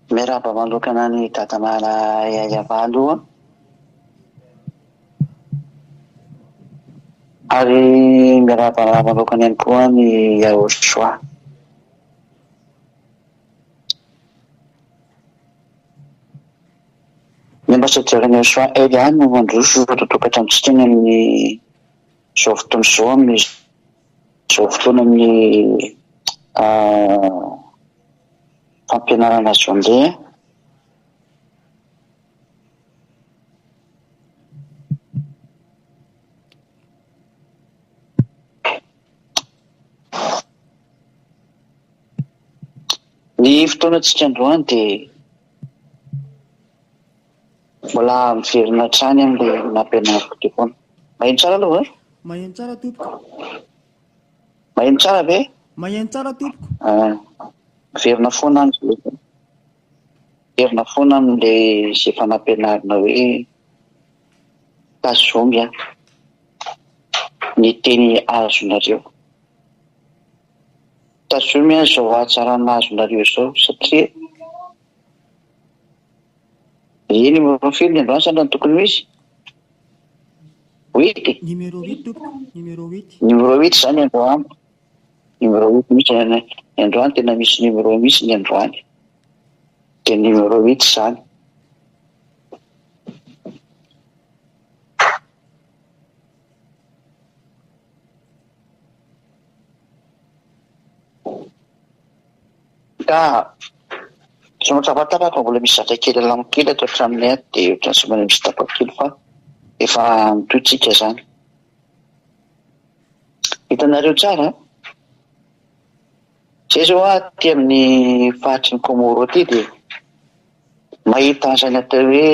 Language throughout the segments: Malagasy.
Miarahaba manokana an'i Dadamala Yayava aloha. Ary miarahaba manokana ihany koa an'i Yahoshua. Ny ambasadaoran'i Yahoshua Elia no mandroso tokantranontsika ny amin'izao fotoana izao amin'izao fotoana amin'ny fampianarana zonde. Ny fotoanantsika androany dia mbola miverina hatrany amin'ilay nampianariko teo foana. Maheno tsara aloha ve? Maheno tsara tompoko. Maheno tsara ve? Maheno tsara tompoko. Ah, miverina foana amin'ilay miverina foana amin'ilay izay efa nampianarina hoe tazomy an ny teny azonareo. Tazomy an izao hatsarana azonareo izao satria Ry numéro firy ny androany sa no tokony ho izy? Huit e? Numéro huit tompoko, numéro huit. Numéro huit izany androany. Numéro huit mihitsy ny androany, tena misy numéro mihitsy ny androany. Dia numéro huit izany. Ka somary tapatapaka fa mbola misy zavatra kely alamo kely ato an-tranonay ato dia ohatran'ny somary misy tapaka kely fa efa mitohy tsika izany. Hitanareo tsara an? Zay zao aho aty amin'ny faritry ny Comores aty dia mahita an'izany atao hoe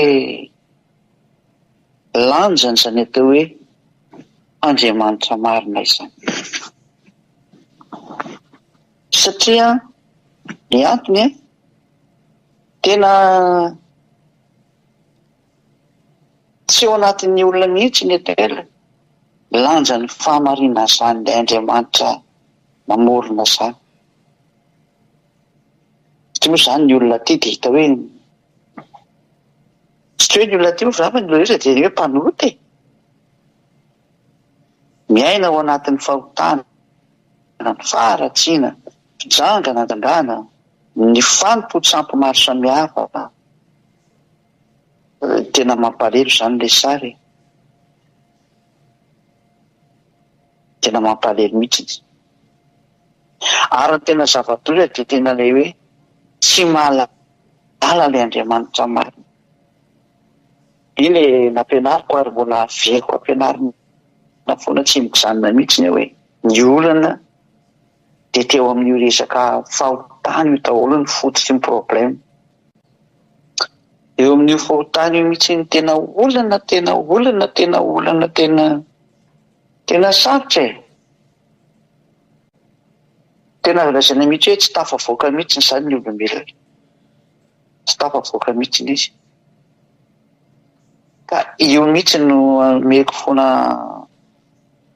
lanjany izany atao hoe Andriamanitra marina izany. Satria ny antony an, tena tsy ao anatin'ny olona mihitsy ny etel, lanjan'ny fahamarinana izany ilay Andriamanitra namorona izany. Satria moa izany ny olona aty dia hita hoe, tsy hoe ny olona aty moa fa ny olona rehetra dia hoe mpanota e. Miaina ao anatin'ny fahotana, ny faharatsiana, fijanganajangana, ny fanompoan-tsampy maro samihafa. Tena mampalahelo izany ilay sary e. Tena mampalahelo mihitsy. Ary ny tena zava-doza dia tena ilay hoe tsy mahalala ilay Andriamanitra marina. Iny e nampianariko ary mbola averiko ampianarina foana tsy mijanona mihitsy ny hoe ny olana dia teo amin'io resaka fahotana io daholo ny fototry ny problème. Eo amin'io fahotana io mihitsy ny tena olana tena olana tena olana tena tena sarotra e. Tena azo lazaina mihitsy hoe tsy tafavoaka mihitsy izany ny olombelona. Tsy tafavoaka mihitsy izy. Ka io mihitsy no omeko foana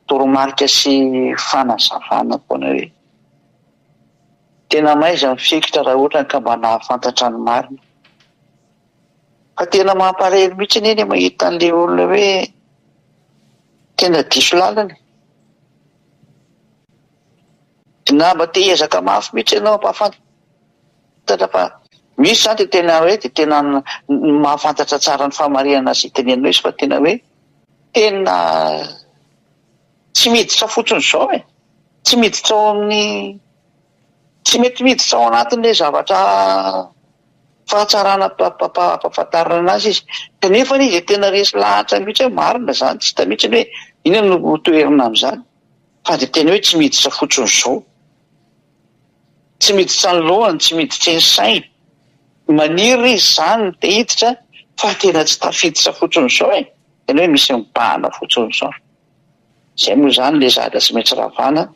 toromarika sy fanazavana foana hoe tena maiza ny fikitra raha ohatra ka mba nahafantatra ny marina. Fa tena mampalahelo mihitsy anie ny mahita an'ilay olona hoe tena diso lalana e. Na mba te hiezaka mafy mihitsy ianao hampahafantatra. Fantatra fa misy izany dia tena hoe dia tena mahafantatra tsara ny fahamarinana izay teneninao izy fa tena hoe tena tsy miditra fotsiny izao e! Tsy miditra ao amin'ny tsy mety miditra ao anatin'ilay zavatra fahatsarana ampahafantarina anazy izy kanefa izy dia tena resy lahatra mihitsy hoe marina izany, tsy hita mihitsy hoe inona no toherina amin'izany fa dia tena hoe tsy miditra fotsiny izao. Tsy miditra ny lohany, tsy miditra ny sainy. Maniry izy izany ny te hiditra fa tena tsy tafiditra fotsiny izao e! Tena hoe misy mibahana fotsiny izao. Izay moa izany ilay zatra tsy maintsy ravana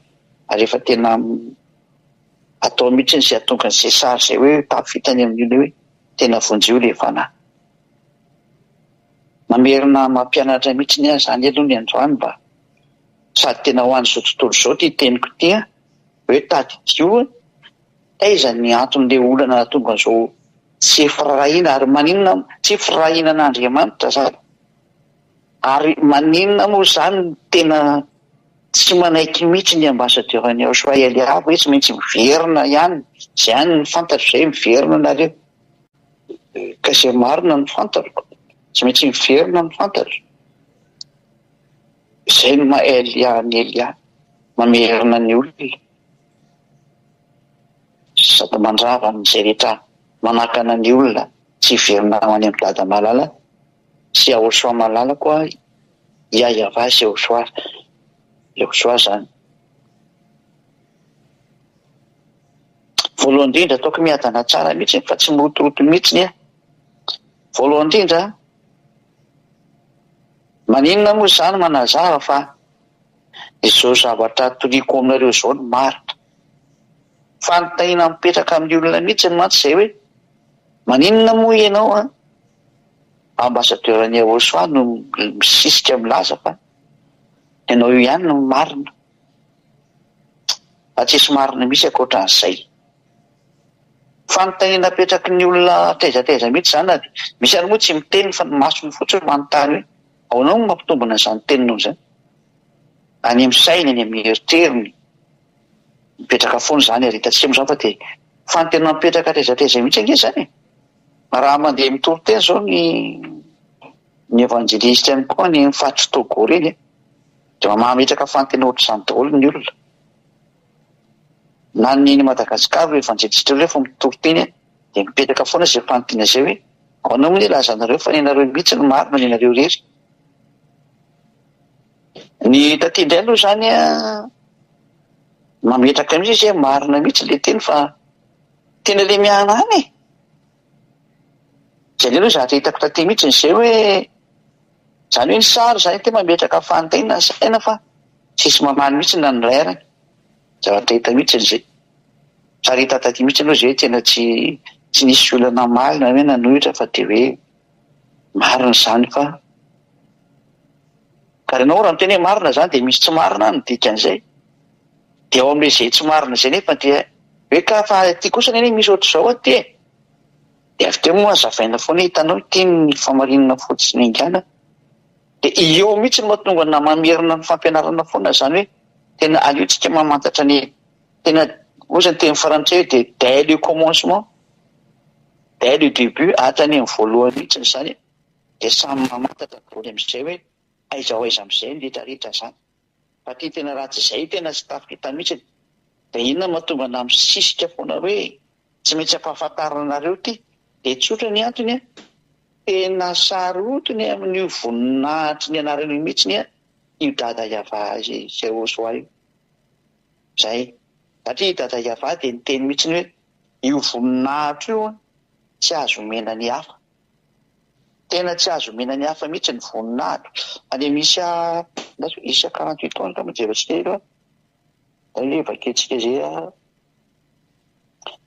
ary efa tena atao mihitsy izay hahatonga an'izay sary izay hoe tafita any amin'io ilay hoe tena vonjeo ilay fanahy. Mamerina mampianatra mihitsy aho izany aloha ny androany mba sady tena ho an'izao tontolo izao ity teniko ity an! Hoe tadidio taiza ny anton'ilay olana nahatonga an'izao. Tsy firaharahiana ary maninona tsy firaharahiana an'Andriamanitra zany? Ary maninona moa zany no tena tsy manaiky mihitsy ny ambassadeur an'i Yahoshua Eliav hoe tsy maintsy miverina ihany, zay ihany no fantatro zay, miverina nareo. Ka zay marina no fantatro, tsy maintsy miverina no fantatro. Zay no maha Elia an'i Elia, mamerina ny olona. Sady mandrava an'izay rehetra manakana ny olona tsy hiverina ho any amin'i Dada malala sy Yahoshua malala koa Yahyawa sy Yahoshua Yahoshua zany. Voalohany indrindra ataoko miadana tsara mihitsy fa tsy mirotoroto mihitsy aho. Voalohany indrindra maninona moa izany manazava fa Izao zavatra toriako aminareo izao no marina. Fanontaniana mipetraka amin'ny olona mihitsy mantsy izay hoe, maninona moa ianao an, ambassadeur an'i Yahoshua no misisika milaza fa ianao io ihany no marina. Fa tsisy marina mihitsy ankoatran'izay. Fanontaniana apetraky ny olona hatraiza hatraiza mihitsy izany na dia misy ary moa tsy miteny fa ny masony fotsiny manontany hoe ahoanao no mampitombina an'izany teninao izany? Any amin'ny sainy, any amin'ny eritreriny, mipetraka foana izany ary hitantsika moa izany fa dia fanontaniana mipetraka hatraiza hatraiza mihitsy ange izany e! Raha mandeha mitory teny izao ny ny evanjelista ihany koa any amin'ny faritr'i Togo ireny dia mametraka fanontaniana ohatr'izany daholo ny olona. Na ny eny Madagascar ireo evanjelista ireo rehefa mitory teny dia mipetraka foana izay fanontaniana izay hoe ahoana moa ny ilazanareo fa ny anareo mihitsy no marina ny anareo irery. Ny taty indray aloha izany mametraka mihitsy izy hoe marina mihitsy ilay teny fa tena ilay miahana any e. Izay indray aloha zavatra hitako taty mihitsy izay hoe izany hoe ny sary izany ity mametraka fanontaniana ny saina fa tsisy mamaly mihitsy na ny iray ary. Zavatra hita mihitsy izay. Sary hita taty mihitsy aloha izay hoe tena tsy tsy nisy olona namaly na hoe nanohitra fa dia hoe marina izany fa ka ianao raha miteny hoe marina izany dia misy tsy marina any ny dikan'izay. Dia ao amin'ilay izay tsy marina izay nefa dia hoe ka fa aty kosa anie misy ohatr'izao aty e. Dia avy teo moa hazavaina foana hoe hitanao ity ny famarinana fotsiny haingana. Dia eo mihitsy no mahatonga na mamerina ny fampianarana foana izany hoe tena aleo tsika mamantatra ny tena hoy ny teny frantsay hoe dia dès le commencement, dès le début hatrany amin'ny voalohany mihitsy izany dia samy mamantatra daholo amin'izay hoe aiza ho aiza amin'izay ny rehetra rehetra izany. Fa ty tena raha tsy izay tena tsy tafita mihitsy dia inona no mahatonga anah misisika foana hoe tsy maintsy ampahafantarina anareo ity? Dia tsotra ny antony an, tena sarotiny amin'io voninahitry ny anarana io mihitsy an io Dada Yavah Jehosoa io. Zay. Satria i Dada Yavah dia niteny mihitsy hoe io voninahitra io an tsy azo omena ny hafa. Tena tsy azo omena ny hafa mihitsy ny voninahitra. Any amin'ny isa, isa 48 ans angamba jerentsika elo an. Zay hoe vakintsika izay an.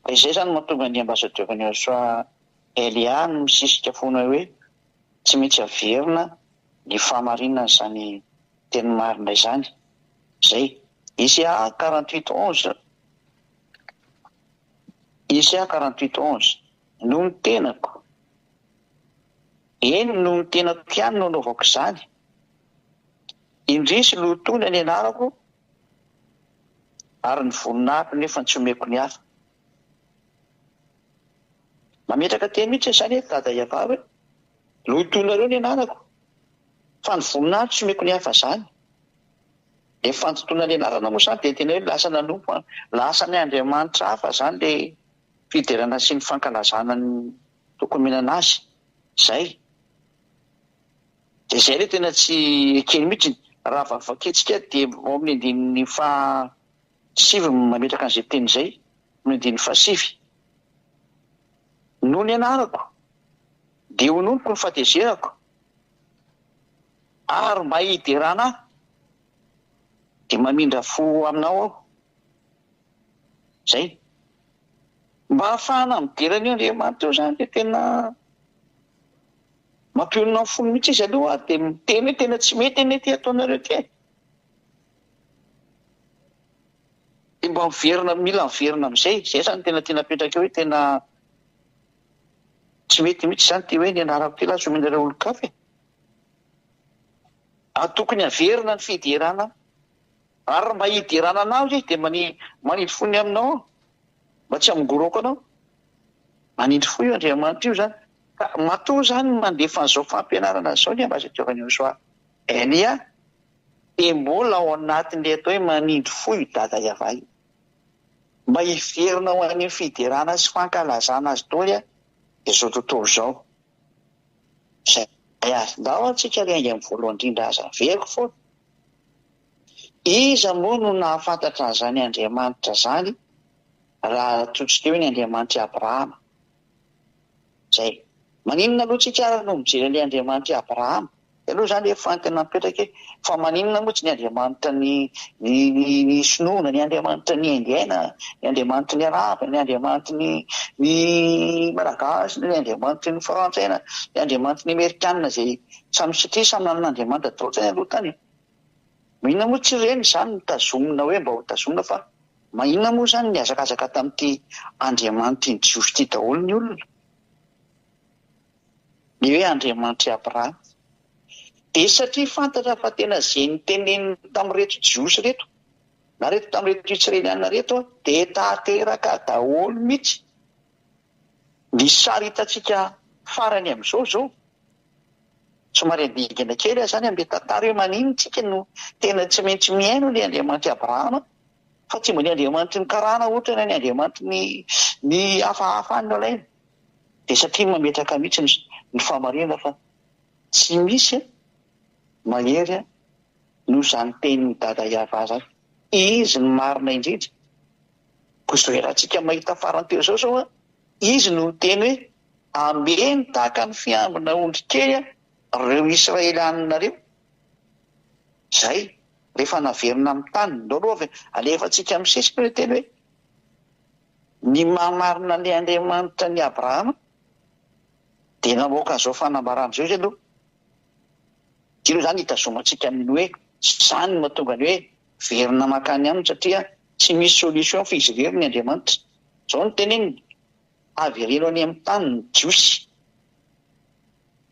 Fa izay izany no mahatonga ny ambassadeur ny Joshua Elia no misisika foana hoe tsy maintsy averina ny fahamarinan'izany teny marina izany. Izay. Isa 48 11. Isa 48 11. Noho ny tenako. Eny, noho ny tenako ihany no anaovako izany. Indrisy, lotoina ny anarako, ary ny voninahitro nefa tsy omeko ny hafa. Mametraka teny mihitsy izany eto Dada Yavah hoe, lotoinareo ny anarako, fa ny voninahitro tsy omeko ny hafa izany. Ilay fandotoana ny anarana moa izany dia tena hoe lasa nanompo, lasa ny andriamanitra hafa izany ilay fiderana sy ny fankalazana ny tokony omenana azy. Izay. Dia izay ilay tena tsy ekeny mihitsy. Raha vakivakintsika dia ao amin'ny andininy faha sivy no mametraka an'izay teny izay, amin'ny andininy faha sivy. Noho ny anarako, dia hononiko ny fahatezerako, ary mba hiderana ahy, dia mamindra fo aminao aho. Zay. Mba hahafahana midera an'io Andriamanitra io zany dia tena mampionona ny fony mihitsy izy aloha ary dia miteny hoe tena tsy mety anie ity ataonareo ity e. Dia mba miverina, mila miverina amin'izay. Izay zany tena tiana apetraka eo hoe tena. Tsy mety mihitsy izany ity hoe ny anarako ity lasa omenareo olon-kafa e. Ary tokony haverina ny fiderana ary mba hiderana anao izy dia manindry fo ny aminao aho mba tsy hamongorako anao. Manindry fo io Andriamanitra io izany. Ka matoa izany mandefa an'izao fampianarana izao ny ambasadaoran'i Yehosua Elia dia mbola ao anatin'ilay atao hoe manindry fo io Dada Yavah io. Mba hiverina ho any amin'ny fiderana sy fankalazana azy daholo izao tontolo izao. Izay ary. Ndao ary tsika ry ainga amin'ny voalohany indrindra aza averiko foana. Iza moa no nahafantatra an'izany Andriamanitra izany raha toa tsy teo ny Andriamanitr'i Abrahama? Izay. Maninona aloha tsika ary no mijery an'ilay Andriamanitr'i Abrahama? Zay aloha zany efa tena mipetraka e, fa maninona moa tsy ny Andriamanitra ny ny ny ny sinoa na ny Andriamanitra ny indiena, ny Andriamanitry ny arabo, ny Andriamanitry ny ny malagasy, ny Andriamanitry ny frantsay na ny Andriamanitry ny amerikana izay samy satria samy nanana Andriamanitra daholo zany aloha tany e. Maninona moa tsy ireny izany no tazomina hoe mba ho tazomina fa maninona moa izany nihazakazaka tamin'ity Andriamanitry ny jiosy ity daholo ny olona? Ny hoe Andriamanitr'i Abrahama. Dia satria fantatra fa tena izay noteneniny tamin'ireto Jiosy ireto, na ireto tamin'ireto Israeliana ireto, dia tanteraka daholo mihitsy. Ny sary hitantsika farany amin'izao izao, somary handingana kely aho izany amin'ilay tantara hoe maninona isika no tena tsy maintsy mihaino ilay Andriamanitr'i Abrahama, fa tsy mba ny Andriamanitry ny Karana ohatra na ny Andriamanitry ny ny hafahafa any no alaina. Dia satria mametraka mihitsy ny fahamarinana fa tsy misy mahery noho izany tenin'i Dada Yava izany. Izy no marina indrindra. Koa izao iarahantsika mahita farany teo izao izao, izy no niteny hoe ambeno tahaka ny fiambina ondry kely ireo Israelianina ireo. Izay, rehefa naverina amin'ny taniny. Ndao aloha alefantsika misesika ilay teny hoe Ny maha marina an'ilay Andriamanitra an'i Abrahama dia namoaka an'izao fanambarana izao izy aloha. Ity aloha izany hitazomantsika ny hoe izany no mahatonga ny hoe verina mankany aminy satria tsy misy solution fa izy irery ny Andriamanitra. Izao no teneniny, avereno any amin'ny tany ny Jiosy.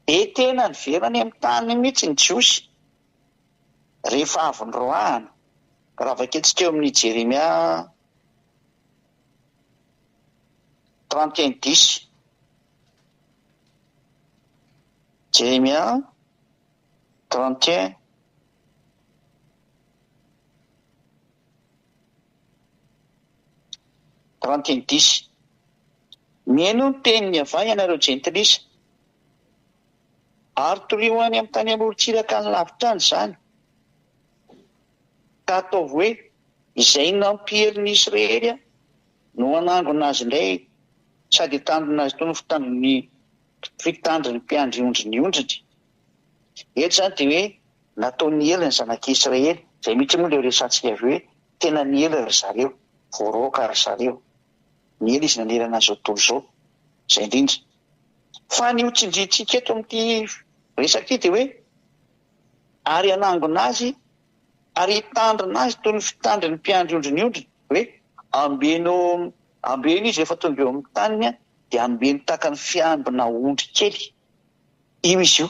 Dia tena niverina any amin'ny tany mihitsy ny Jiosy rehefa avy noroahana. Raha vakintsika eo amin'ny Jeremia 31 dix. Jeremia 31 31 dix. Mihainoa ny tenin'i Yavah ianareo jentilisa, ary torio any amin'ny tany amorontsiraka any lavitra any izany, ka ataovy hoe, Izay nampiely ny Israely no hanangona azy indray sady hitandrina azy toy ny fitandron'ny fitandrin'ny mpiandry ondry ny ondriny. Eto izany dia hoe natao niely ny zanak'i Israely, izay mihitsy moa ilay resahantsika avy eo hoe tena niely ry zareo, voaroaka ry zareo, niely izy nanerana an'izao tontolo izao. Izay indrindra. Fa ny ho tsindriantsika eto amin'ity resaka ity dia hoe ary hanangona azy ary hitandrina azy toy ny fitandrin'ny mpiandry ondry ny ondriny, hoe, Ambeno, ambeno izy rehefa tonga eo amin'ny taniny, dia ambeno tahaka ny fiambina ondry kely. Io izy io.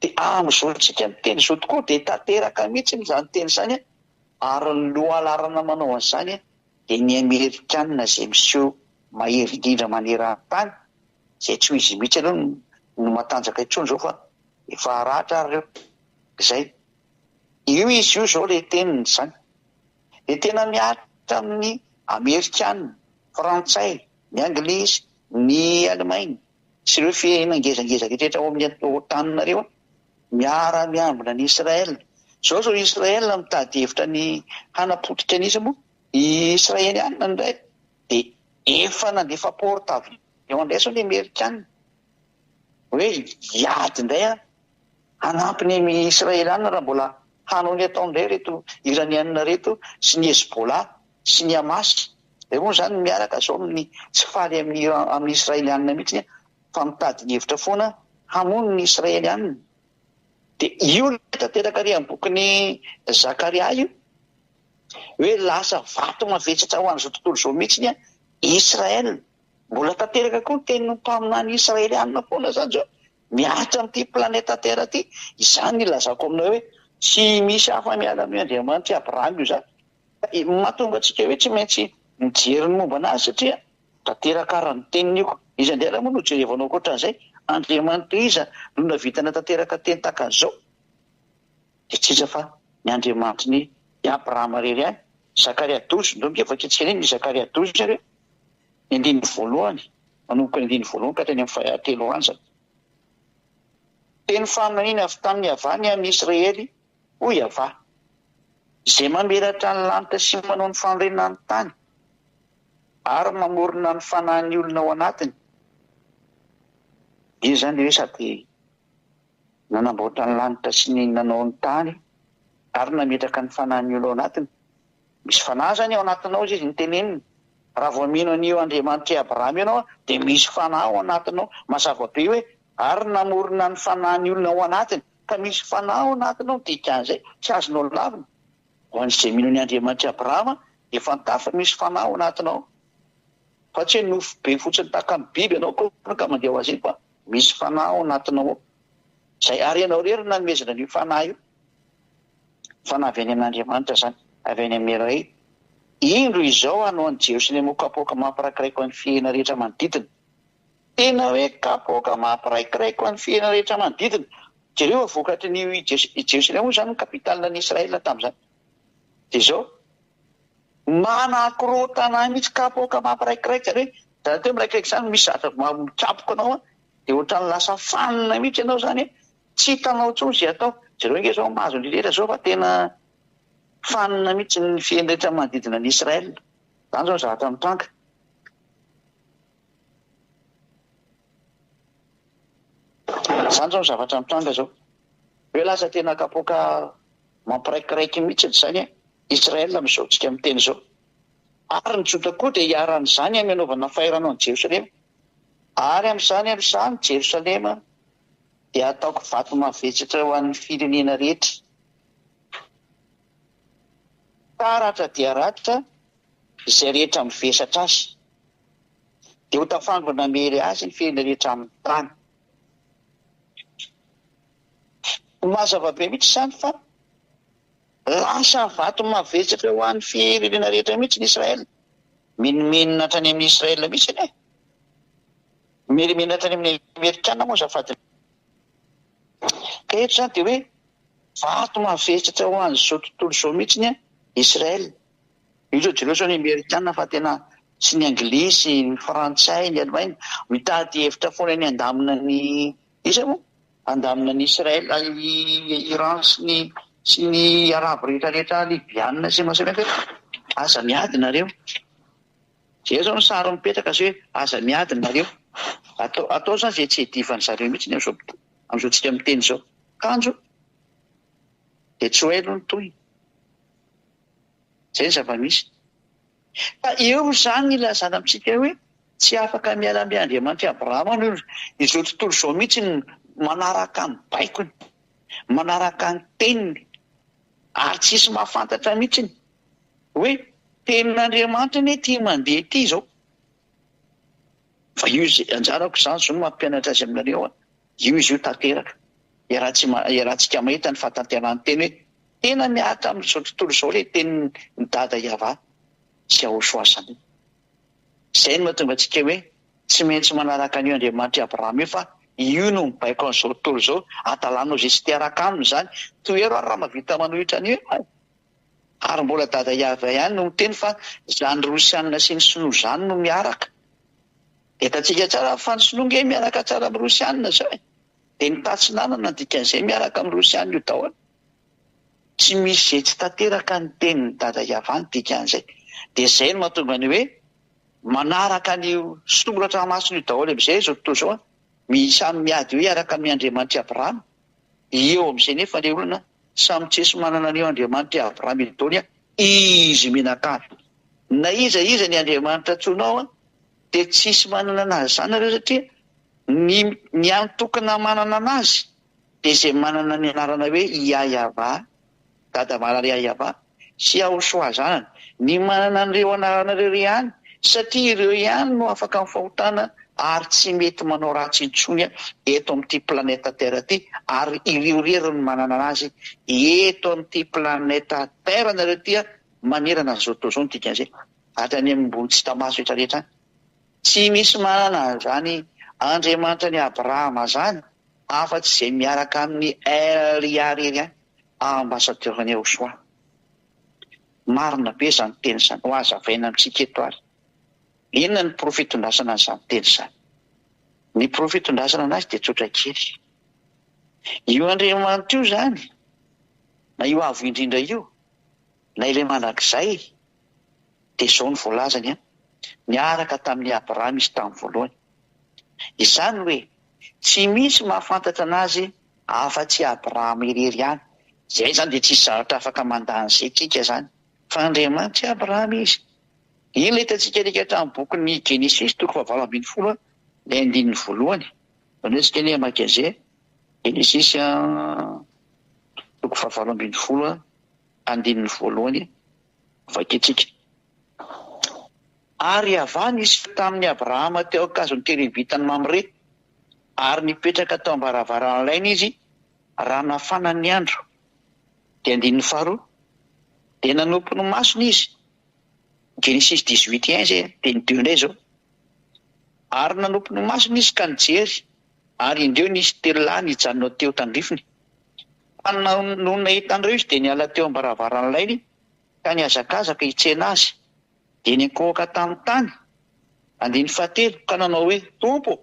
Dia amin'izao tsika miteny izao tokoa dia tanteraka mihitsy izany teny izany, ary ny lohalaharana manao an'izany dia ny Amerikana izay miseho mahery indrindra maneran-tany, izay tsy ho izy mihitsy aloha no matanjaka intsony izao fa efa haratra ary ireo. Izay. Io izy io izao ilay teniny izany. Dia tena mihatra amin'ny Amerikana, Frantsay, ny Anglisy, ny Alemaina sy ireo firenena ngezangeza rehetra ao amin'ny OTAN ireo miara miambina an'i Israel. Izao izao Israel mitady hevitra ny hanapotika an'iza moa? I Israeliana indray dia efa nandefa porte avion indray izao ny Amerikana hoe hiady indray an! Hanampy ny Israeliana raha mbola hanao ny ataony indray ireto Iraniana ireto sy ny Hezbollah sy ny Hamas. Ireo moa izany miaraka izao amin'ny tsy faly amin'ny Iran amin'ny Israeliana mihitsy fa mitady ny hevitra foana hamono ny Israeliana. Dia io ilay tanteraka ary amin'ny bokin'i Zakaria io hoe lasa vato mavesatra ho an'izao tontolo izao mihitsy Israel. Mbola tanteraka koa ny tenin'ny mpaminany israelianina foana izany izao, mihatra amin'ity planeta Terre ity. Izany no ilazako aminao hoe tsy misy afa-miala amin'io Andriamanitr'i Abrahama io izany. Ka mahatonga antsika hoe tsy maintsy mijery ny momba an'azy satria tanteraka ary ny teniny io. Iza indray ary moa no jerevanao ankoatran'izay? Andriamanitra iza no nahavita nanatanteraka teny tahaka an'izao? Dia tsy iza fa ny Andriamanitry ny i Abrahama irery ihany. Zakaria douze, ndao ange vakintsika indray ny Zakaria douze ary e. Ny andininy voalohany, manomboka ny andininy voalohany ka hatrany amin'ny fahatelo anjany. Teny faminaniana avy tamin'i Yavah ny amin'i Israely, hoy Yavah, Izay mamelatra ny lanitra sy manao ny fanorenana ny tany, ary mamorona ny fanahin'ny olona ao anatiny. Io izany dia hoe sady nanamboatra ny lanitra sy ny nanao ny tany ary nametraka ny fanahin'ny olona ao anatiny. Misy fanahy izany ao anatinao hozy izy niteneniny. Raha vao mino an'io Andriamanitr'i Abrahama io ianao dia misy fanahy ao anatinao. Mazava be hoe ary namorona ny fanahin'ny olona ao anatiny. Ka misy fanahy ao anatinao ny dikan'izay. Tsy azonao lavina. Ho an'izay mino ny Andriamanitr'i Abrahama dia fantaro fa misy fanahy ao anatinao. Fa tsy hoe nofo be fotsiny tahaka ny biby ianao akory ka mandeha ho azy iny fa misy fanahy ao anatinao ao. Izay ary ianao irery no nanomezana an'io fanahy io. Fanahy avy any amin'Andriamanitra izany, avy any amin'ny Ray. Indro izao hanao an'i Jerosalema ho kapoaka mampiraikiraiky ho an'ny firenena rehetra manodidina. Tena hoe kapoaka mampiraikiraiky ho an'ny firenena rehetra manodidina. Jereo fa vokatry ny i Jerosalema moa izany no capitale-n'i Israël tamin'izany. Dia izao, manakorontana ahy mihitsy kapoaka mampiraikiraiky, izany hoe izany hoe miraikiraiky izany misy zavatra mikapoka anao an, dia ohatran'ny lasa fanina mihitsy ianao izany an, tsy hitanao intsony izay atao. Jereo ange izao mahazo ny rehetra izao fa tena fanina mihitsy ny firenena rehetra manodidina an'i Israël. Izany izao ny zavatra mitranga. Izany izao ny zavatra mitranga izao. Hoe lasa tena kapoaka mampiraikiraiky mihitsy izany Israël amin'izao tsika miteny izao. Ary ny Joda koa dia hiharan'izany amin'ny hanaovana fahirano an'i Jerosalema. Ary amin'izany andro izany Jerosalema dia hataoko vato mavesatra ho an'ny firenena rehetra. Taratra dia rakotra izay rehetra mivesatra azy. Dia ho tafangona hamely azy ny firenena rehetra amin'ny tany. Mazava be mihitsy izany fa lasa vato mavesatra ho an'ny firenena rehetra mihitsy ny Israel. Menomenona hatrany amin'ny Israel mihitsy anie. Menomenona hatrany amin'ny Amerikana moa azafady. Ka eto izany dia hoe vato mavesatra ho an'izao tontolo izao mihitsy ny Israel. Io izao jereo izao ny Amerikana fa tena sy ny Anglisy, ny Frantsay, ny Alemaina mitady hevitra foana ny handamina ny iza moa? Handamina ny Israel, Iran sy ny sy ny Arabo rehetra rehetra, Libyana sy ny samihafa hoe aza miady nareo. Zay zao ny sary mipetraka zay hoe aza miady nareo. Atao atao zany zay tsy hiadivan'ny zareo mihitsy ny amin'izao amin'izao tsika miteny izao. Kanjo dia tsy ho ela ny tohiny. Zay ny zava-misy. Fa eo izany ny ilazana amintsika hoe tsy afaka miala amin'i Andriamanitr'i Abrahama ny olona. Izao tontolo izao mihitsy no manaraka ny baikony, manaraka ny teniny, ary tsisy mahafantatra mihitsy hoe tenin'Andriamanitra anie ity mandeha ity izao. Fa io izy, anjarako izany izao no mampianatra azy aminareo an, io izy io tanteraka. Iarahantsika mahita ny fahatanterahan'ny teny hoe tena mihatra amin'izao tontolo izao ilay tenin'i Dada Yavah sy Yahoshua Sami. Izay no mahatonga antsika hoe tsy maintsy manaraka an'io Andriamanitr'i Abrahama io fa io no mibaiko an'izao tontolo izao, adalanao izay tsy te hiaraka aminy izany, tohero ary raha mahavita manohitra an'io ianao e! Ary mbola Dada Yavah ihany no miteny fa izany Rosiana sy ny Sinoa izany no miaraka. Hitantsika tsara fa ny Sinoa nge miaraka tsara amin'ny Rosiana izao e! Dia ny tatsinanana ny dikan'izay miaraka amin'ny Rosiana io daholo. Tsy misy izay tsy tanteraka ny tenin'i Dada Yavah ny dikan'izay. Dia izay no mahatonga ny hoe manaraka an'io soratra masina io daholo amin'izay izao tontolo izao an. Samy miady eo hiaraka amin'ny Andriamanitr'i Abrahama. Eo amin'izay nefa ilay olana samy tsisy manana an'io Andriamanitr'i Abrahama io daholo an, izy mianakavy. Na iza iza ny Andriamanitra antsoinao an, dia tsisy manana an'azy izany nareo satria ny ny antokona manana an'azy dia izay manana ny anarana hoe Iaiavah, Dada Malala Iaiavah, sy Yahoshua zanany. Ny manana an'ireo anarana ireo ihany Satria ireo ihany no afaka amin'ny fahotana ary tsy mety manao ratsy intsony eto amin'ity planète terre ity ary ireo irery no manana anazy eto amin'ity planète terre nareo ity manerana an'izao tontolo izao ny dikan'izay hatrany amin'ny ambony tsy hita maso rehetra rehetra any. Tsy misy manana an'izany Andriamanitra an'i Abrahama izany afa-tsy izay miaraka amin'i El irery ihany, ambassadeur-n'i Yahoshuah. Marina be izany teny izany. Ho hazavaina amintsika eto ary. Inona ny porofo itondrasana an'izany teny izany? Ny porofo itondrasana anazy dia tsotra kely. Io Andriamanitra io izany, na io Avo Indrindra io, na ilay Mandrakizay, dia izao no voalazany an, niaraka tamin'i Abrahama izy tamin'ny voalohany. Izany hoe, tsy misy mahafantatra anazy afa-tsy Abrahama irery ihany. Izay izany dia tsisy zavatra afaka mandà an'izay tsika izany, fa Andriamanitr'i Abrahama izy. Iny ilay hitantsika alika hatramin'ny bokin'ny Genesisy toko fahavalo ambin'ny folo ilay andininy voalohany. Izany hoe tsika anie hamaky an'izay Genesisy toko fahavalo ambin'ny folo andininy voalohany vakintsika. Ary Yavah niseho tamin'i Abrahama teo an-kazon'ny terebitan'i Mamre, ary nipetraka tao am-baravaran'ny lainy izy raha nafana ny andro. Dia andininy faharoa, dia nanopy ny masony izy, Genesis 18 un izay, teny deux indray izao. Ary nanopy ny masony izy ka nijery, ary indreo nisy telo lahy nijanona teo tandrifiny. Fa nony nahita an'ireo izy dia niala teo am-baravaran'ny lainy ka nihazakazaka hitsena azy. Dia niankohoka tamin'ny tany, andininy fahatelo, ka nanao hoe, Tompo,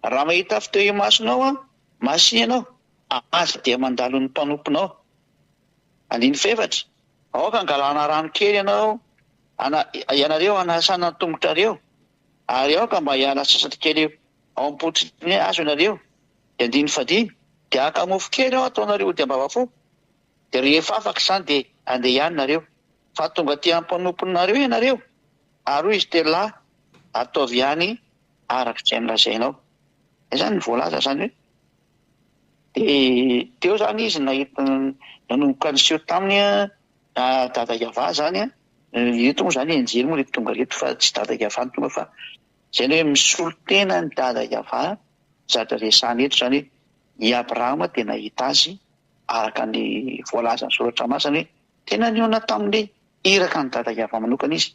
raha mahita afo teo imasonao aho, masìna ianao, aza dia mandalo ny mpanomponao. Andininy fahefatra, Aoka hangalana rano kely ianao, ana, ianareo hanasana ny tongotrareo, ary aoka mba hiala sasatra kely ao am-pototry ny hazo ianareo. Dia andininy fahadimy, Dia haka mofo kely aho hataonareo ody am-bavafo. Dia rehefa afaka izany dia handeha ihany nareo. Fa tonga aty amin'ny mpanomponareo ianareo, ary hoy izy telo lahy, Ataovy ihany araka izay nolazainao. Izay izany no voalaza izany hoe, dia teo izany izy nahita, nanomboka niseho taminy Dada Yavah izany, ireto moa izany anjely moa ireto tonga ireto fa tsy Dada Yavah no tonga fa izay ny hoe misolo tena an'i Dada Yavah, zavatra resahana eto izany hoe i Abrahama dia nahita azy araka ny voalazan'ny soratra masina hoe tena nihaona tamin'ny iraka an'i Dada Yavah manokana izy,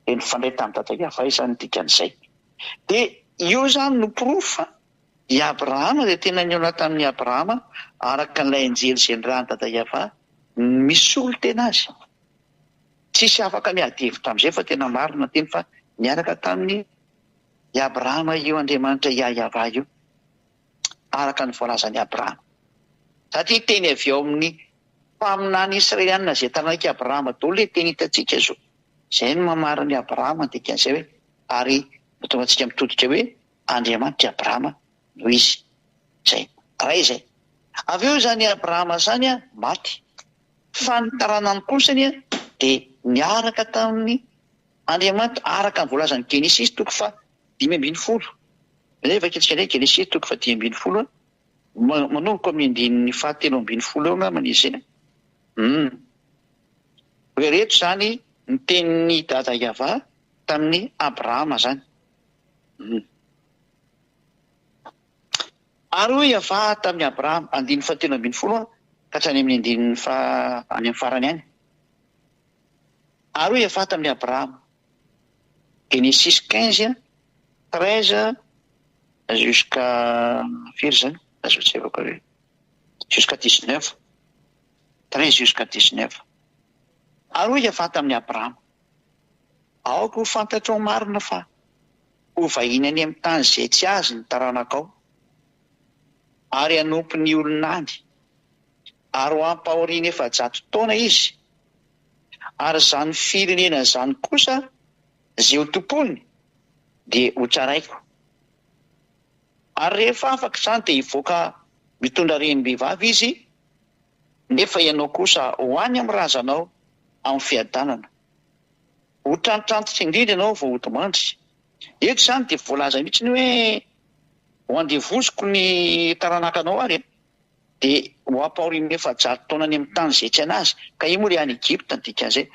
dia nifandray tamin'i Dada Yavah izany ny dikan'izay. Dia io izany no porofo fa i Abrahama dia tena nihaona tamin'i Abrahama araka an'ilay anjely izay nirahan'i Dada Yavah misolo tena azy. Tsisy afaka miady hevitra amin'izay fa tena marina teny fa niaraka tamin'i Abrahama io Andriamanitra Yah-Yavah io. araka ny voalazan'i Abrahama. Satria teny avy ao amin'ny mpaminany israelianina izay taranak'i Abrahama daholo ilay teny hitantsika izao. Izay no mamarina an'i Abrahama ny dikan'izay hoe ary mahatonga antsika mitodika hoe Andriamanitr'i Abrahama no izy. Izay. Iray izay. Avy eo izany Abrahama izany maty. Fa ny taranany kosa anie dia niaraka tamin'ny Andriamanitra araka ny voalazan'ny Genesisy toko faha 15. Indray vakintsika indray Genesisy toko faha 15 a, manomboka amin'ny andininy faha 13 eo angambany izy e. Hum. Hoe ireto izany ny tenin'i Dada Yavah tamin'i Abrahama izany. Hum. Ary hoy Yavah tamin'i Abrahama, andininy faha 13 a, ka hatrany amin'ny andininy faha any amin'ny farany any. Ary hoy Yavah tamin'i Abrahama, Genesis 15, 13 jusqu'à firy izany? Aza jereko ary. Jusqu'à 19. 13 jusqu'à 19. Ary hoy Yavah tamin'i Abrahama, Aoka ho fantatrao marina fa ho vahiny any amin'ny tany izay tsy azy ny taranakao, ary hanompo ny olona any, ary ho ampahoriany 400 taona izy, ary izany firenena izany kosa izay ho tompony dia hotsaraiko. Ary rehefa afaka izany dia hivoaka mitondra renim-behivavy izy, nefa ianao kosa ho any amin'ny razanao amin'ny fiadanana. Ho trantrantitra indrindra ianao vao hodimandry. Eto izany dia voalaza mihitsy ny hoe ho andevoziko ny taranakanao ary e. Dia ho ampahorian'ny 400 taona any amin'ny tany izay tsy an'azy. Ka io moa ilay any Egypta ny dikan'izay.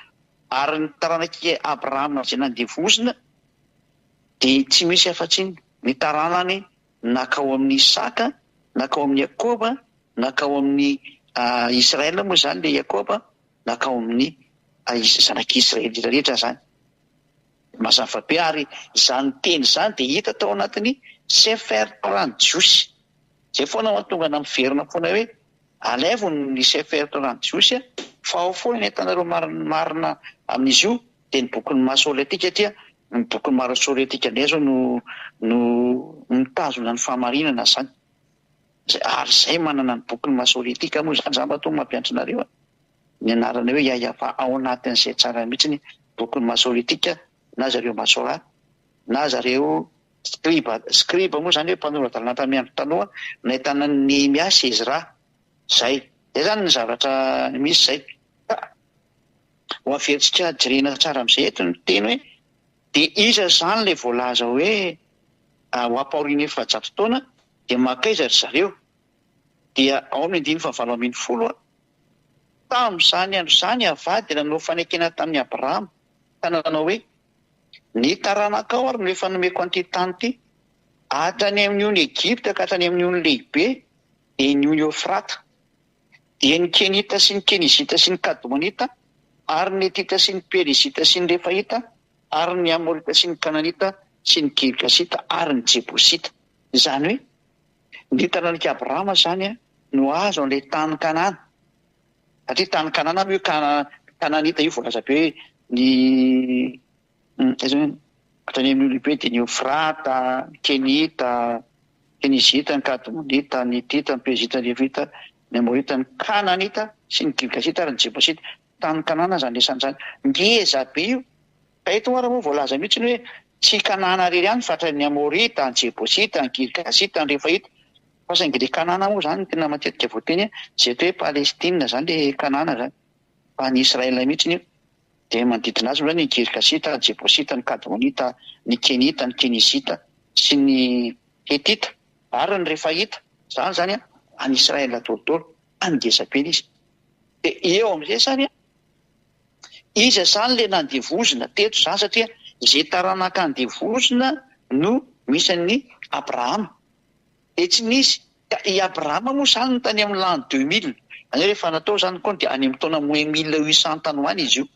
Ary ny taranak'i Abrahama izay nandevozina dia tsy misy afa-tsy ny taranany nankao amin'i Isaka, nankao amin'i Jakoba, nankao amin'i Israël moa izany ilay Jakoba, nankao amin'ny zanak'i Israely rehetra izany. Mazava be ary izany teny izany dia hita tao anatin'ny Sefer Torah jiosy. Izay foana mahatonga anà miverina foana hoe alaivo ny Sefer Torah jiosy fa ao foana ny ahitanareo marina amin'izy io dia ny bokin'ny Masoretika aty ny bokin'ny Masoretika indray izao no no mitazona ny fahamarinana izany. Ary izay manana ny bokin'ny Masoretika moa izany, za mba toa mampianatra anareo ny anarana hoe Yahyafa ao anatin'izay tsara mihitsy ny bokin'ny Masoretika na zareo Masora na zareo scribe, scribe moa izany hoe mpanora-dalàna tamin'ny andro taloha nahitana an'i Nehemia sy Ezra, zay. Zay izany ny zavatra misy zay. Ka ho averintsika jerena tsara amin'izay eto ny teny hoe dia iza izany ilay voalaza hoe ho ampahoriana 400 taona dia mankaiza ry zareo? Dia ao amin'ny andininy fahavalo 18, Tamin'izany andro izany Yavah dia nanao fanekena tamin'i Abrahama ka nanao hoe, Ny taranakao ary no efa nomeko an'ity tany ity, hatrany amin'ny ony Egypta ka hatrany amin'ny ony lehibe, dia ny ony Eofrata. Dia ny Kenita sy ny Kenizita sy ny Kadmonita ary ny Hetita sy ny Perizita sy ny Refaita ary ny Amorita sy ny Kananita sy ny Girgasita ary ny Jebosita. Izany hoe, ny taranak'i Abrahama izany no azo an'ilay tany Kanana. Satria tany Kanana moa io Kananita io voalaza be hoe ny aiza hoe hatrany amin'ny lehibe dia ny Eofrata, ny Kenita, Kenizita, ny Kadmonita, ny Hitita, ny Perizita, ny Revita, ny Amorita, ny Kananita sy ny Girgasita ary ny Jebosita. Tany Kanana izany resany izany. Ngeza be io. Ka eto ary moa voalaza mihitsy ny hoe tsy Kanana irery ihany fa hatrany Amorita, ny Jebosita, ny Girgasita, ny Refaita. Fa saingy le Kanana moa izany no tena matetika voateny, izay atao hoe Palestina izany le Kanana izany. Fa any Israël mihitsy io. Dia manodidina azy moa izany ny Girgasita, ny Jebosita, ny Kadmonita, ny Kenita, ny Kenizita sy ny Hetita ary ny Refaita. Izany izany any Israël daholo. Tany ngeza be ilay izy. Dia eo amin'izay izany, iza izany ilay nandevozina teto izany satria izay taranaka andevozina no misy an'i Abrahama. Dia tsy nisy, ka i Abrahama moa izany no tany amin'ny l'an 2000, izany hoe rehefa natao izany ny kaonty dia any amin'ny taona moins 1800 tany ho any izy io.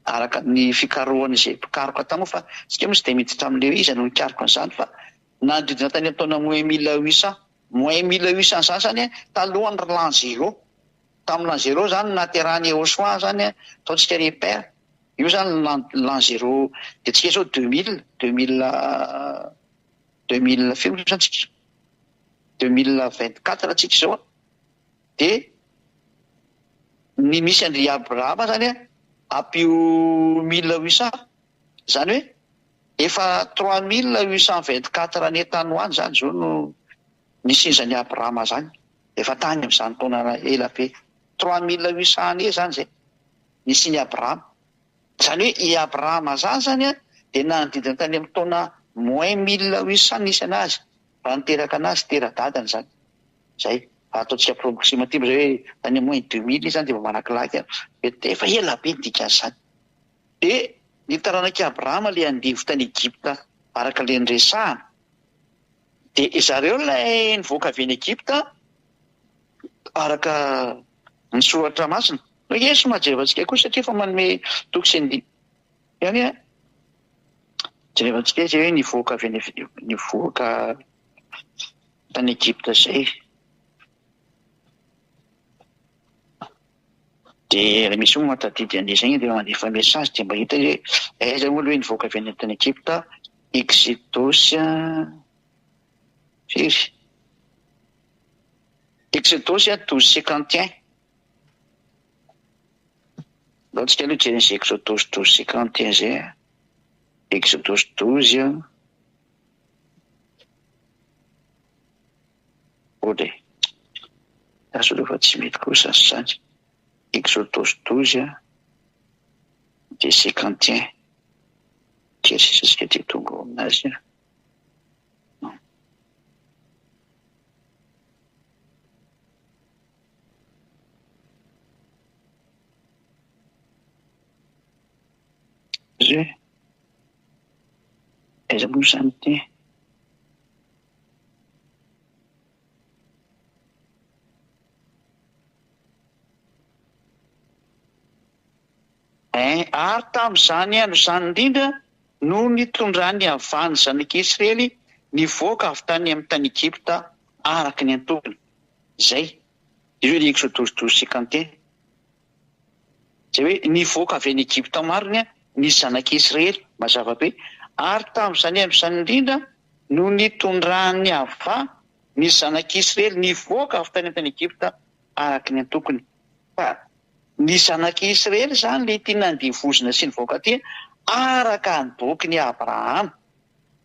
Araka ny fikarohan'izay mpikaroka tany moa fa isika moa tsy dia miditra amin'ilay hoe iza no nikaroka an'izany fa nanodidina tany amin'ny taona moins 1800. Moins 1800 izany izany talohan'ny l'an zéro. Tamin'ny l'an zéro izany no nahaterahan'i Yehosua izany, ataontsika repère. Io izany l'an l'an zéro, dia tsika izao 2000, 2000, 2000 firy moa izany tsika? 2024 tsika izao an. Dia ny misy an-dry Abrahama izany an, ampio 1800, izany hoe efa 3824 années tany ho any izany izao no nisian'izany Abrahama izany. Efa tany amin'izany taona ela be. 3800 années izany izay nisian'i Abrahama. Izany hoe i Abrahama izany izany an, dia nanodidina tany amin'ny taona moins 1800 nisy an'azy, raha niteraka an'azy, tera-dadany izany. Izay. Raha ataontsika approximative izay hoe tany amin'ny moins 2000 izy izany dia efa malakilaky an. Efa ela be ny dikan'izany. Dia ny taranak'i Abrahama ilay andevo tany Egypta araka ilay niresahana. Dia zareo ilay nivoaka avy any Egypta araka ny soratra masina. Hoe somary jerevantsika koa satria efa manome toky sy andiany ihany an. Jerevantsika izay hoe nivoaka avy any nivoaka tany Egypta izay. Dia raha misy moa mahatadidy an'izay dia mandefa message dia mba hita hoe aiza moa aloha hoe nivoaka avy any tany Egypta. Exodosy firy? Exodosy 12:51. Ndao tsika aloha hijery an'izay Exodosy 12:51 izay. Exodosy 12 Ohatra e. Azo aloha fa tsy mety kosa izany. Exodosy 12 dia 51. Kely sisa tsika dia tonga ao aminazy. Izy hoe aiza moa izany ity? Ein, ary tamin'izany andro izany indrindra no nitondran'i Yavah ny zanak'Israely nivoaka avy tany amin'ny tany Egypta araka ny antokony. Izay. Ireo ny Exodosy douze cinquante et un. Izay hoe nivoaka avy any Egypta marina ny zanak'Israely, mazava be. Ary tamin'izany andro izany indrindra no nitondran'i Yavah ny zanak'Israely nivoaka avy tany amin'ny tany Egypta araka ny antokony. Fa ny zanak'i Israely izany ilay ity nandevozina sy nivoaka aty araka ny bokin'i Abrahama,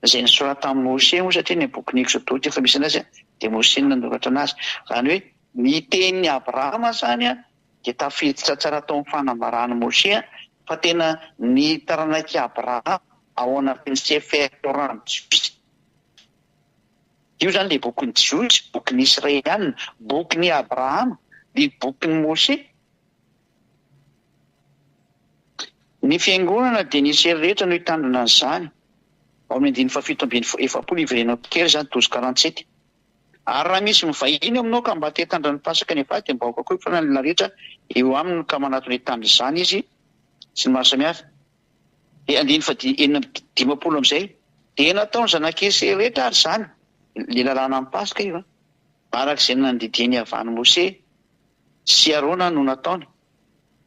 izay nosoratan'i Mose moa satria ny bokin'ny Eksodosy efa misy anazy dia Mose no nanoratra anazy. Izany hoe ny tenin'i Abrahama izany dia tafiditra tsara tao amin'ny fanambaran'i Mose fa tena ny taranak'i Abrahama ao anatin'ny Sefer Torah jiosy. Io izany ilay bokin'ny Jiosy, bokin'ny Israeliana, bokin'i Abrahama, ny bokin'i Mose. Ny fiangonana dia ny Israely rehetra no hitandrina an'izany. Ao amin'ny andininy fahafito ambin'ny 47 iverenako kely izany, douze quarante sept. Ary raha misy mivahiny eo aminao ka mba te hitandrina ny Pasaka ny vady dia mba aoka koa hifanana ny olona rehetra eo aminy ka manatona hitandrina izany izy sy ny maro samihafa. Dia andininy faha 56 amin'izay, dia nataon'ny zanak'Israely rehetra ary izany, ilay lalàna amin'ny Paska io an, araka izay nandidian'i Yavah an'i Mose sy Arona no nataony,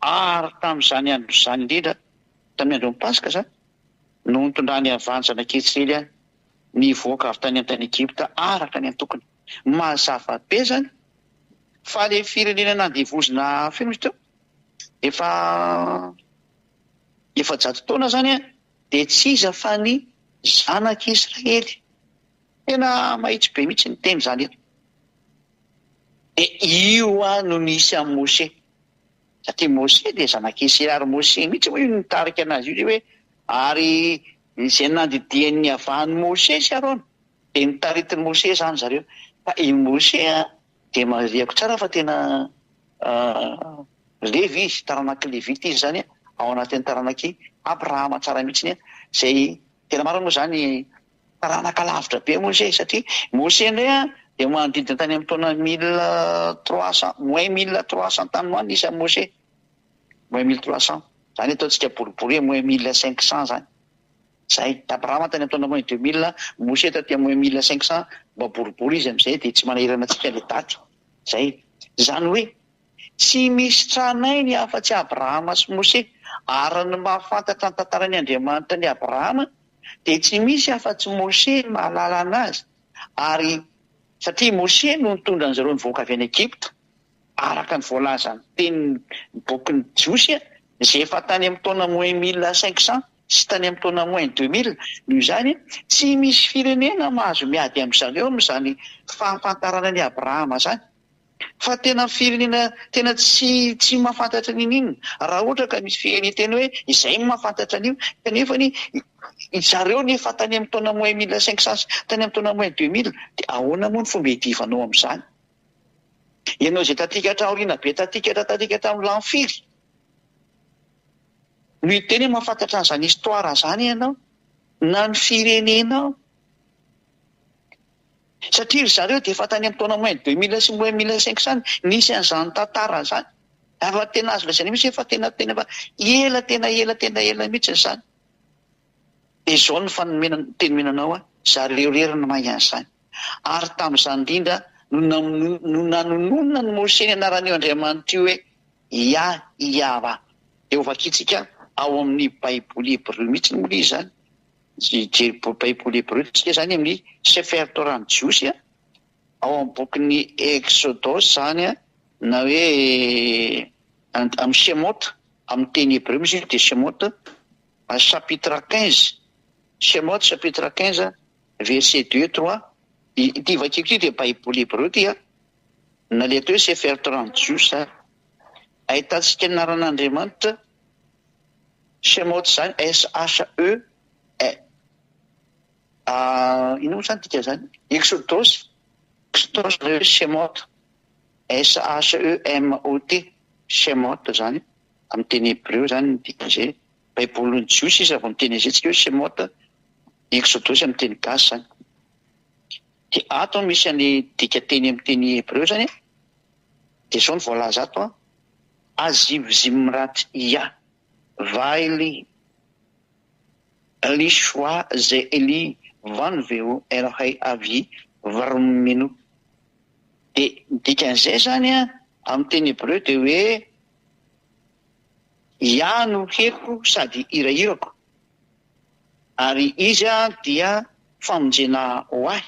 ary tamin'izany andro izany indrindra, tamin'ny andron'ny Paska izany, no nitondran'i Yavah ny zanak'Israely nivoaka avy tany an-tany Egypta araka ny antokony. Mazava be izany fa ilay firenena nandevozina firy moa izy teo? Efa. 400 taona izany dia tsy iza fa ny zanak'i Israely. Tena mahitsy be mihitsy ny teny izany eto. Dia io no nisy an'i Mose. Satria Mose dia zanak'i Israely ary Mose mihitsy moa io no nitarika an'azy io hoe ary izay nandidian'ny havan'i Mose sy Arona dia notaritin'i Mose izany zareo. Fa i Mose dia marihako tsara fa tena Levy izy, taranak'i Levita izy izany, ao anatin'ny taranak'i Abrahama tsara mihitsy, izay tena marina moa izany, taranaka lavitra be moa izay, satria Mose indray dia manodidina tany amin'ny taona mille trois cent, moins mille trois cent tany ho any nisy an'i Mose, moins mille trois cent, izany ataontsika boribory hoe moins mille cinq cent izany, izay, Abrahama tany amin'ny taona moins deux mille, Mose taty amin'ny moins mille cinq cent, mba boribory izy amin'izay dia tsy manahirana antsika ilay daty, izay, izany hoe. Tsy misy tranainy afa-tsy Abrahama sy Mose, ary ny mahafantatra ny tantaran' Andriamanitra an' i Abrahama dia tsy misy afa-tsy Mose mahalala anazy, ary satria Mose no nitondra an' zareo nivoaka avy any Egypta, araka ny voalazan' ny tenin' ny bokin' ny Jiosy, izay efa tany amin' ny taona moins mille cinq cents sy tany amin' ny taona moins deux mille, noho izany tsy misy firenena mahazo miady amin' zareo amin' izany fahafantarana an' i Abrahama izany. Fa tena firenena tena tsy tsy mahafantatra ninoninona. Raha ohatra ka misy firenena hiteny hoe izay no mahafantatra an'io, kanefa anie zareo anie efa tany amin'ny taona moins mille cinq cent sy tany amin'ny taona moins deux mille, dia ahoana moa ny fomba hiadivanao amin'izany? Ianao izay tatikatra aoriana be tatikatra tatikatra amin'ny l'an firy no hiteny hoe mahafantatra an'izany histoire izany ianao na ny firenenao? Satria ry zareo dia efa tany amin'ny taona moins 2000 sy moins 1500 nisy an'izany tantara izany. Ary raha tena azo lazaina mihitsy hoe efa tena tena efa ela tena ela tena ela mihitsy izany. Dia izao no fanomena teny omena anao aho, zareo irery no mahay an'izany. Ary tamin'izany indrindra no no nanononan'i Moshe ny anaran'io Andriamanitra io hoe Yah Yahwah. Dia hovakintsika ao amin'ny Baiboly hebreo mihitsy moa ilay izy izany. Hijery Baiboly hebreo tsika izany amin'ny Sefer Torah-n'ny Jiosy ao amin'ny bokin'ny Eksodosy izany na hoe amin'ny Shemot, amin'ny teny hebreo moa izy io dia Shemot, chapitre quinze, Shemot chapitre quinze verset deux trois, ity vakiko ity dia Baiboly hebreo ity an, na ilay atao hoe Sefer Torah-n'ny Jiosy izany, ahitantsika ny anaran'Andriamanitra. Shemot izany, S-H-E, inona moa izany dikan'izany? Exodosy, Exodosy ilay hoe Shemot, S-H-E-M-O-T, Shemot izany, amin'ny teny hebreo izany ny dikan'izay. Baibolin'ny Jiosy izy raha vao miteny an'izay tsika hoe Shemot, Eksodosy amin'ny teny gasy izany. Dia ato misy an'ilay dikanteny amin'ny teny hebreo izany an, dia izao no voalaza ato an, Aziv Zimrat Yah, Vaily Lishwa Ze Eli Van Veo Elohei Avi Vrminu. Dia ny dikan'izay izany an, amin'ny teny hebreo dia hoe Yah no heriko sady hirahirako, ary Izy dia famonjena ho ahy.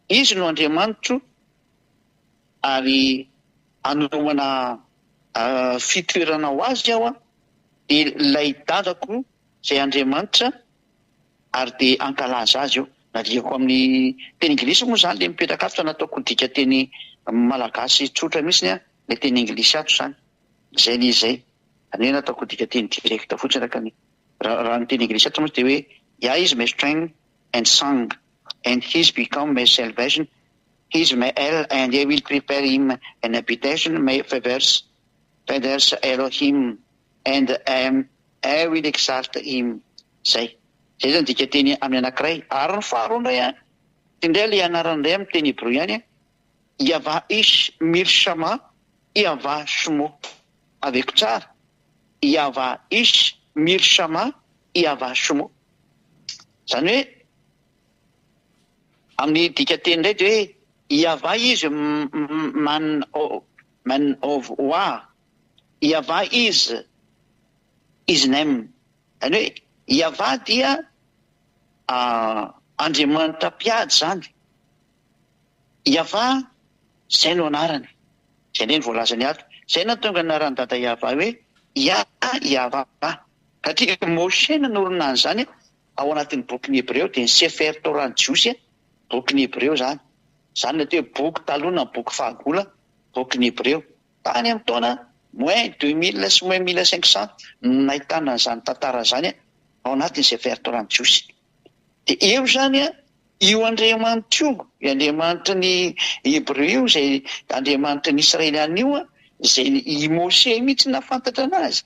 Izy no Andriamanitro ary hanomana fitoerana ho Azy aho, dia ilay dadako izay Andriamanitra, ary dia hankalaza Azy eo. Nadiako amin'ny teny anglisy moa izany ilay mipetraka ato fa nataoko dikanteny malagasy tsotra mihitsy ilay teny anglisy ato izany. Izay anie izay. Izany hoe nataoko dikanteny direct fotsiny araka ny raha ny teny anglisy ato mantsy dia hoe Yah is my strength and song and he's become my salvation, he's my El and I will prepare him an habitation, my father's father's Elohim and am I will exalt him. Izay. Izay izany dikanteny amin'ny anankiray. Ary ny faharoa indray an, ity indray ilay anarana indray amin'ny teny hebreo ihany an, Yavah ish mirshama Iavah shmo. Aveko tsara, Iavah ish mirshama Iavah shmo. Izany hoe amin'ny dikanteny indray dia hoe Iavah is man man of war, Iavah is his name. Izany hoe Iavah dia Andriamanitra mpiady izany. Iavah, izay no anarany. Izay indray no voalazany ato. Izay no nahatonga ny anaran'i Dada Iavah hoe Iah Iavah. Satria i Moshe nanorina an'izany ao anatin'ny bokin'ny Hebreo, dia ny Sefer Torah-n'ny Jiosy, bokin'ny Hebreo izany. Izany no atao hoe boky taloha na boky fahagola, bokin'ny Hebreo. Tany amin'ny taona moins 2000 sy moins 1500 no nahitana an'izany tantara izany ao anatin'ny Sefer Torah-n'ny Jiosy. Dia eo izany io Andriamanitra io, io Andriamanitry ny Hebreo io, izay Andriamanitry ny Israeliana io, izay i Moshe mihitsy nahafantatra anazy.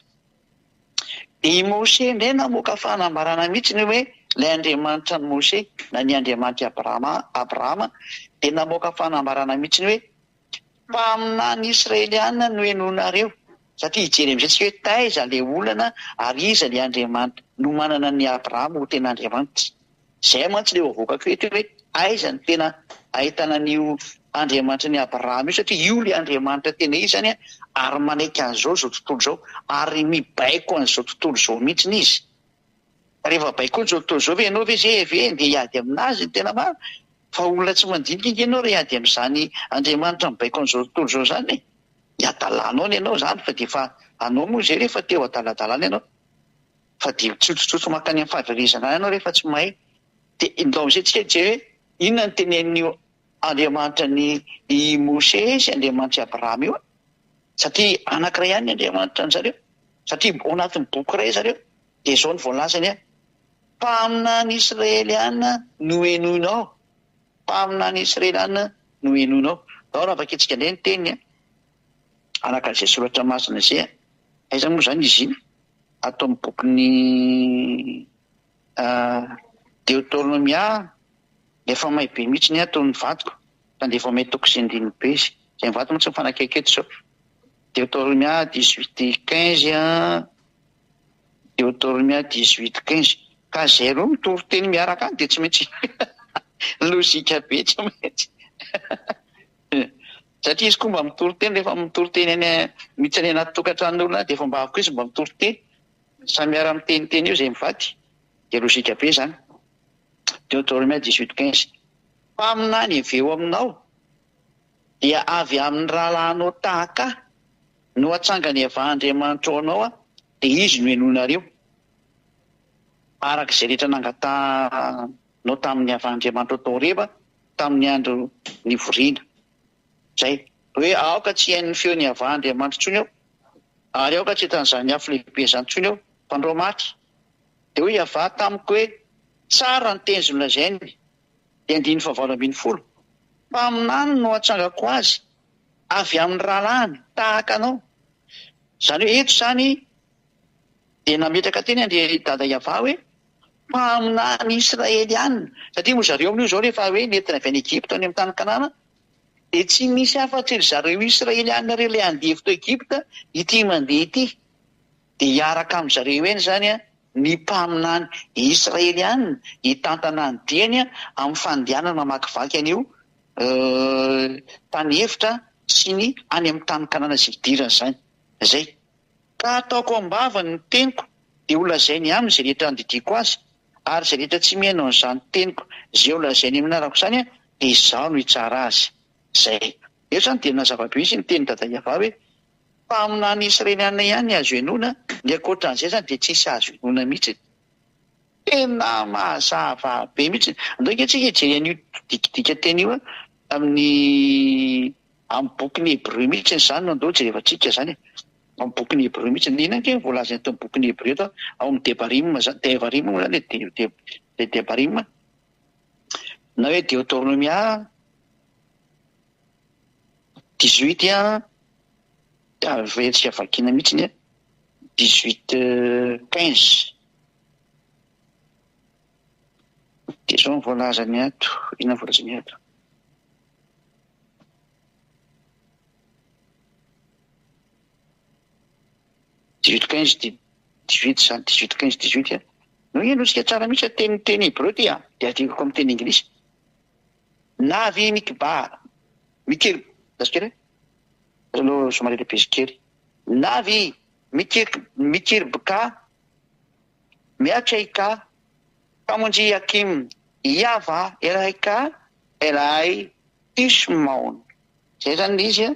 Dia i Moshe indray namoaka fanambarana mihitsy ny hoe ilay Andriamanitra an'i Moshe, na ny Andriamanitr'i Abrahama, Abrahama, dia namoaka fanambarana mihitsy ny hoe Mpaminany Israeliana no henoinareo, satria hijery amin'izay tsika hoe taiza ilay olana ary iza ilay Andriamanitra no manana an'i Abrahama ho tena Andriamanitra. Izay mantsy ilay avoakako eto hoe aiza no tena ahitana an'io Andriamanitry ny Abrahama io satria io ilay Andriamanitra tena izy izany ary manaiky an'izao izao tontolo izao ary mibaiko an'izao tontolo izao mihitsy izy. Rehefa baikoiny izao tontolo izao ve ianao ve izay ve andeha hiady aminazy ny tena marina? Fa olona tsy mandinika ange ianao raha hiady amin'izany Andriamanitra mibaiko an'izao tontolo izao izany e! Ny hadalanao ny anao izany fa dia efa anao moa izay rehefa te ho adaladalana ianao fa dia mitsotsotso mankany amin'ny fahaverezana any ianao rehefa tsy mahay. Dia ndao amin'izay tsika hijery hoe inona no tenenin'io Andriamanitra ny i Moshe sy Andriamanitr'i Abrahama io e! Satria anankiray ihany ny Andriamanitra an-jareo, satria ao anatin'ny boky iray zareo. Dia izao no voalazany an, Mpaminany Israeliana no henoinao, mpaminany Israeliana no henoinao. Ndao raha vakintsika indray ny teniny an, araka izay soratra masina izay an, aiza moa izany izy iny? Ato amin'ny bokin'ny Deoteronomia, efa may be mihitsy ny ato ny vadiko, fa dia efa may toko sy andininy be izy. Izay mivady moa tsy mifanakaiky eto izao. Deoteronomia 18 15 an. Deuteronomia 18 15 Ka zay roa mitory teny miaraka any dia tsy maintsy logika be tsy maintsy satria izy koa mba mitory teny rehefa mitory teny any mihitsy any anaty tokantranon'olona any dia efa mba avy koa izy mba mitory teny samy miara miteniteny eo izay mivady dia logika be izany Deuteronomia 18 15 Mpaminany avy eo aminao dia avy amin'ny rahalahinao tahaka ahy no hatsangany Yavah Andriamanitrao anao aho, dia Izy no henoinareo, araka izay rehetra nangatahanao tamin'i Yavah Andriamanitrao tao Horeba, tamin'ny andro nivoriana. Izay. Hoe, Aoka tsy hihaino ny feon'i Yavah Andriamanitro intsony aho, ary aoka tsy hahita an'izany afo lehibe izany intsony aho, fandrao maty. Dia hoy Yavah tamiko hoe, Tsara ny teny izay nolazainy. Dia andininy fahavalo 18, Mpaminany no hatsangako azy, avy amin'ny rahalahiny, tahaka anao. Izany hoe eto izany, Dia nametraka teny an-dry Dada Yavah hoe, Mpaminany Israeliana, satria moa zareo amin'io izao rehefa hoe nentina avy any Egypta any amin'ny tany Kanana, dia tsy misy afa-tsy ry zareo Israeliana ireo ilay andevo tao Egypta ity mandeha ity. Dia hiaraka amin-dry zareo eny izany ny mpaminany Israeliana hitantana ny diany amin'ny fandehanana mamakivaky an'io tany efitra sy ny any amin'ny tany Kanana izay hidirany izany. Izay. Ka hataoko am-bava ny teniko, dia ho lazainy aminy izay rehetra andidiako azy, ary izay rehetra tsy mihaino an'izany teniko izay ho lazainy amin'ny anarako izany, dia Izaho no hitsara azy. Izay. Eo izany dia nazava be mihitsy ny tenin'i Dada Yavah hoe, Mpaminany Israeliana ihany ny azo henoina, ny ankoatra an'izay izany dia tsisy azo henoina mihitsy. Tena mazava be mihitsy. Andao ange tsika hijery an'io dikadika-teny io amin'ny amin'ny bokin'ny Hebreo mihitsy izany no andao jerevantsika izany e. Amin'ny bokin'ny Hebreo mihitsy. Inona ange no voalaza eto amin'ny bokin'ny Hebreo eto? Ao amin'ny Debarim izany, Devarim moa izany e, de, de, Debarim. Na hoe Deoteronomia 18 an, averintsika vakiana mihitsy ny 18 15. Dia izao no voalazany ato, inona no voalazany ato? 18 15 18 izany, 18 15 18 an. No henotsika tsara mihitsy teny teny hebreo ty an, dia adikako amin'ny teny anglisy. Navi mikbar mikir azo kely aloha somary lehibe kely. Navi mikir mikirbka miachaika mpamonjy Akim Yava Elaika Elai Ishmaon. Zay zany le izy an,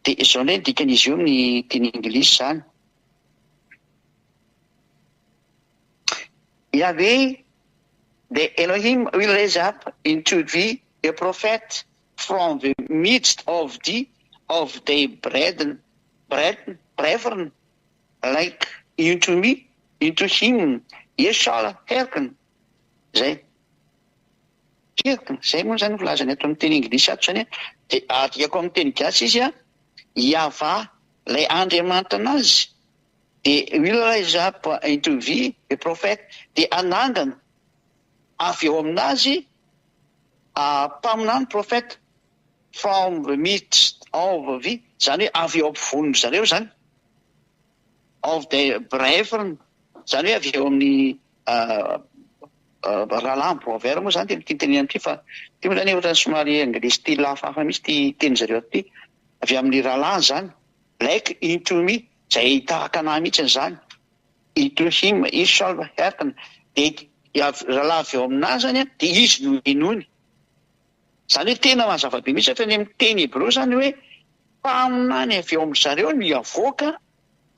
de izao ndray ny dikan'izy io amin'ny teny anglisy zany. Yahweh the Elohim will raise up into thee a prophet from the midst of the of thy brethren, brethren, brethren like unto me, unto him ye shall hearken. Zay. Hearken, zay moa zany filazany ato amin'ny teny anglisy ato zany an, dia adikako amin'ny teny gasy izy an, Yavah, ilay Andriamanitra anazy, dia will rise up into thee a prophet, dia hanangana avy eo aminazy mpaminany, prophet, from the midst of the, izany hoe avy eo ampovoan-dry zareo izany, of the brethren, izany hoe avy eo amin'ny rahalahy, brother moa izany tena tiany tenenina ity fa ity moa izany ohatran'ny somary anglisy style hafahafa mihitsy ity tenin-dry zareo ato ity, avy amin'ny rahalahiny izany, like unto me, izay tahaka anah mihitsy izany, unto him he shall hearken, dia rahalahy avy eo aminah izany an, dia izy no henoiny. Izany hoe tena mazava be mihitsy hatrany amin'ny teny hebreo izany hoe mpaminany avy eo amin-dry zareo no hiavoaka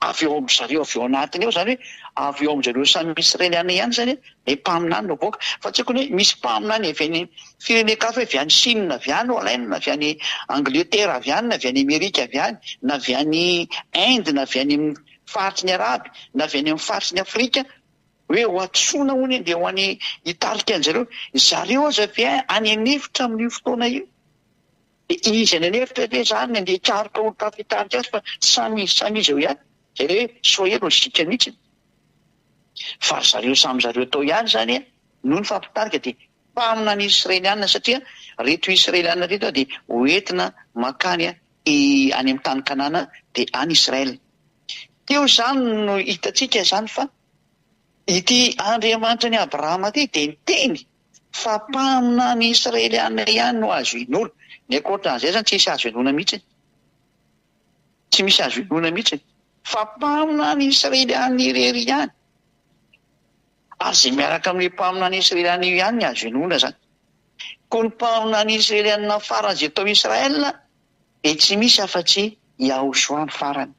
avy eo amin-dry zareo avy eo anatiny ao, izany hoe avy eo amin-dry zareo samy Israeliana ihany izany ilay mpaminany no avoaka. Fa tsy haiko ny hoe misy mpaminany avy any firenen-kafa hoe avy any Chine avy any no alaina na avy any Angletera avy any na avy any Amerika avy any na avy any Inde na avy any amin'ny faritry ny Arabe na avy any amin'ny faritry ny Afrika Hoe ho antsoina hono e, ndeha ho any hitarika an-jareo. Zareo aza ve any an'efitra amin'io fotoana io? Dia izy any an'efitra ve izany andeha hikaroka olon-kafa hitarika azy fa samy izy samy izy eo ihany? Izay ilay hoe soyez logique mihitsy. Fa ry zareo samy zareo tao ihany izany no nifampitarika dia mpaminany Israeliana satria ireto Israeliana ireto dia ho entina mankany any amin'ny tany Kanana dia any Israel. Teo izany no hitantsika izany fa Ity Andriamanitry ny Abrahama ity dia niteny fa mpaminany Israeliana ihany no azo inoana. Ny ankoatran'izay izany tsisy azo inoana mihitsy. Tsy misy azo inoana mihitsy. Fa mpaminany Israeliana irery ihany. Ary izay miaraka amin'io mpaminany Israeliana io ihany ny azo inoana izany. Koa ny mpaminany Israeliana farany izay tao Israel dia tsy misy afa-tsy Yahushua ny farany.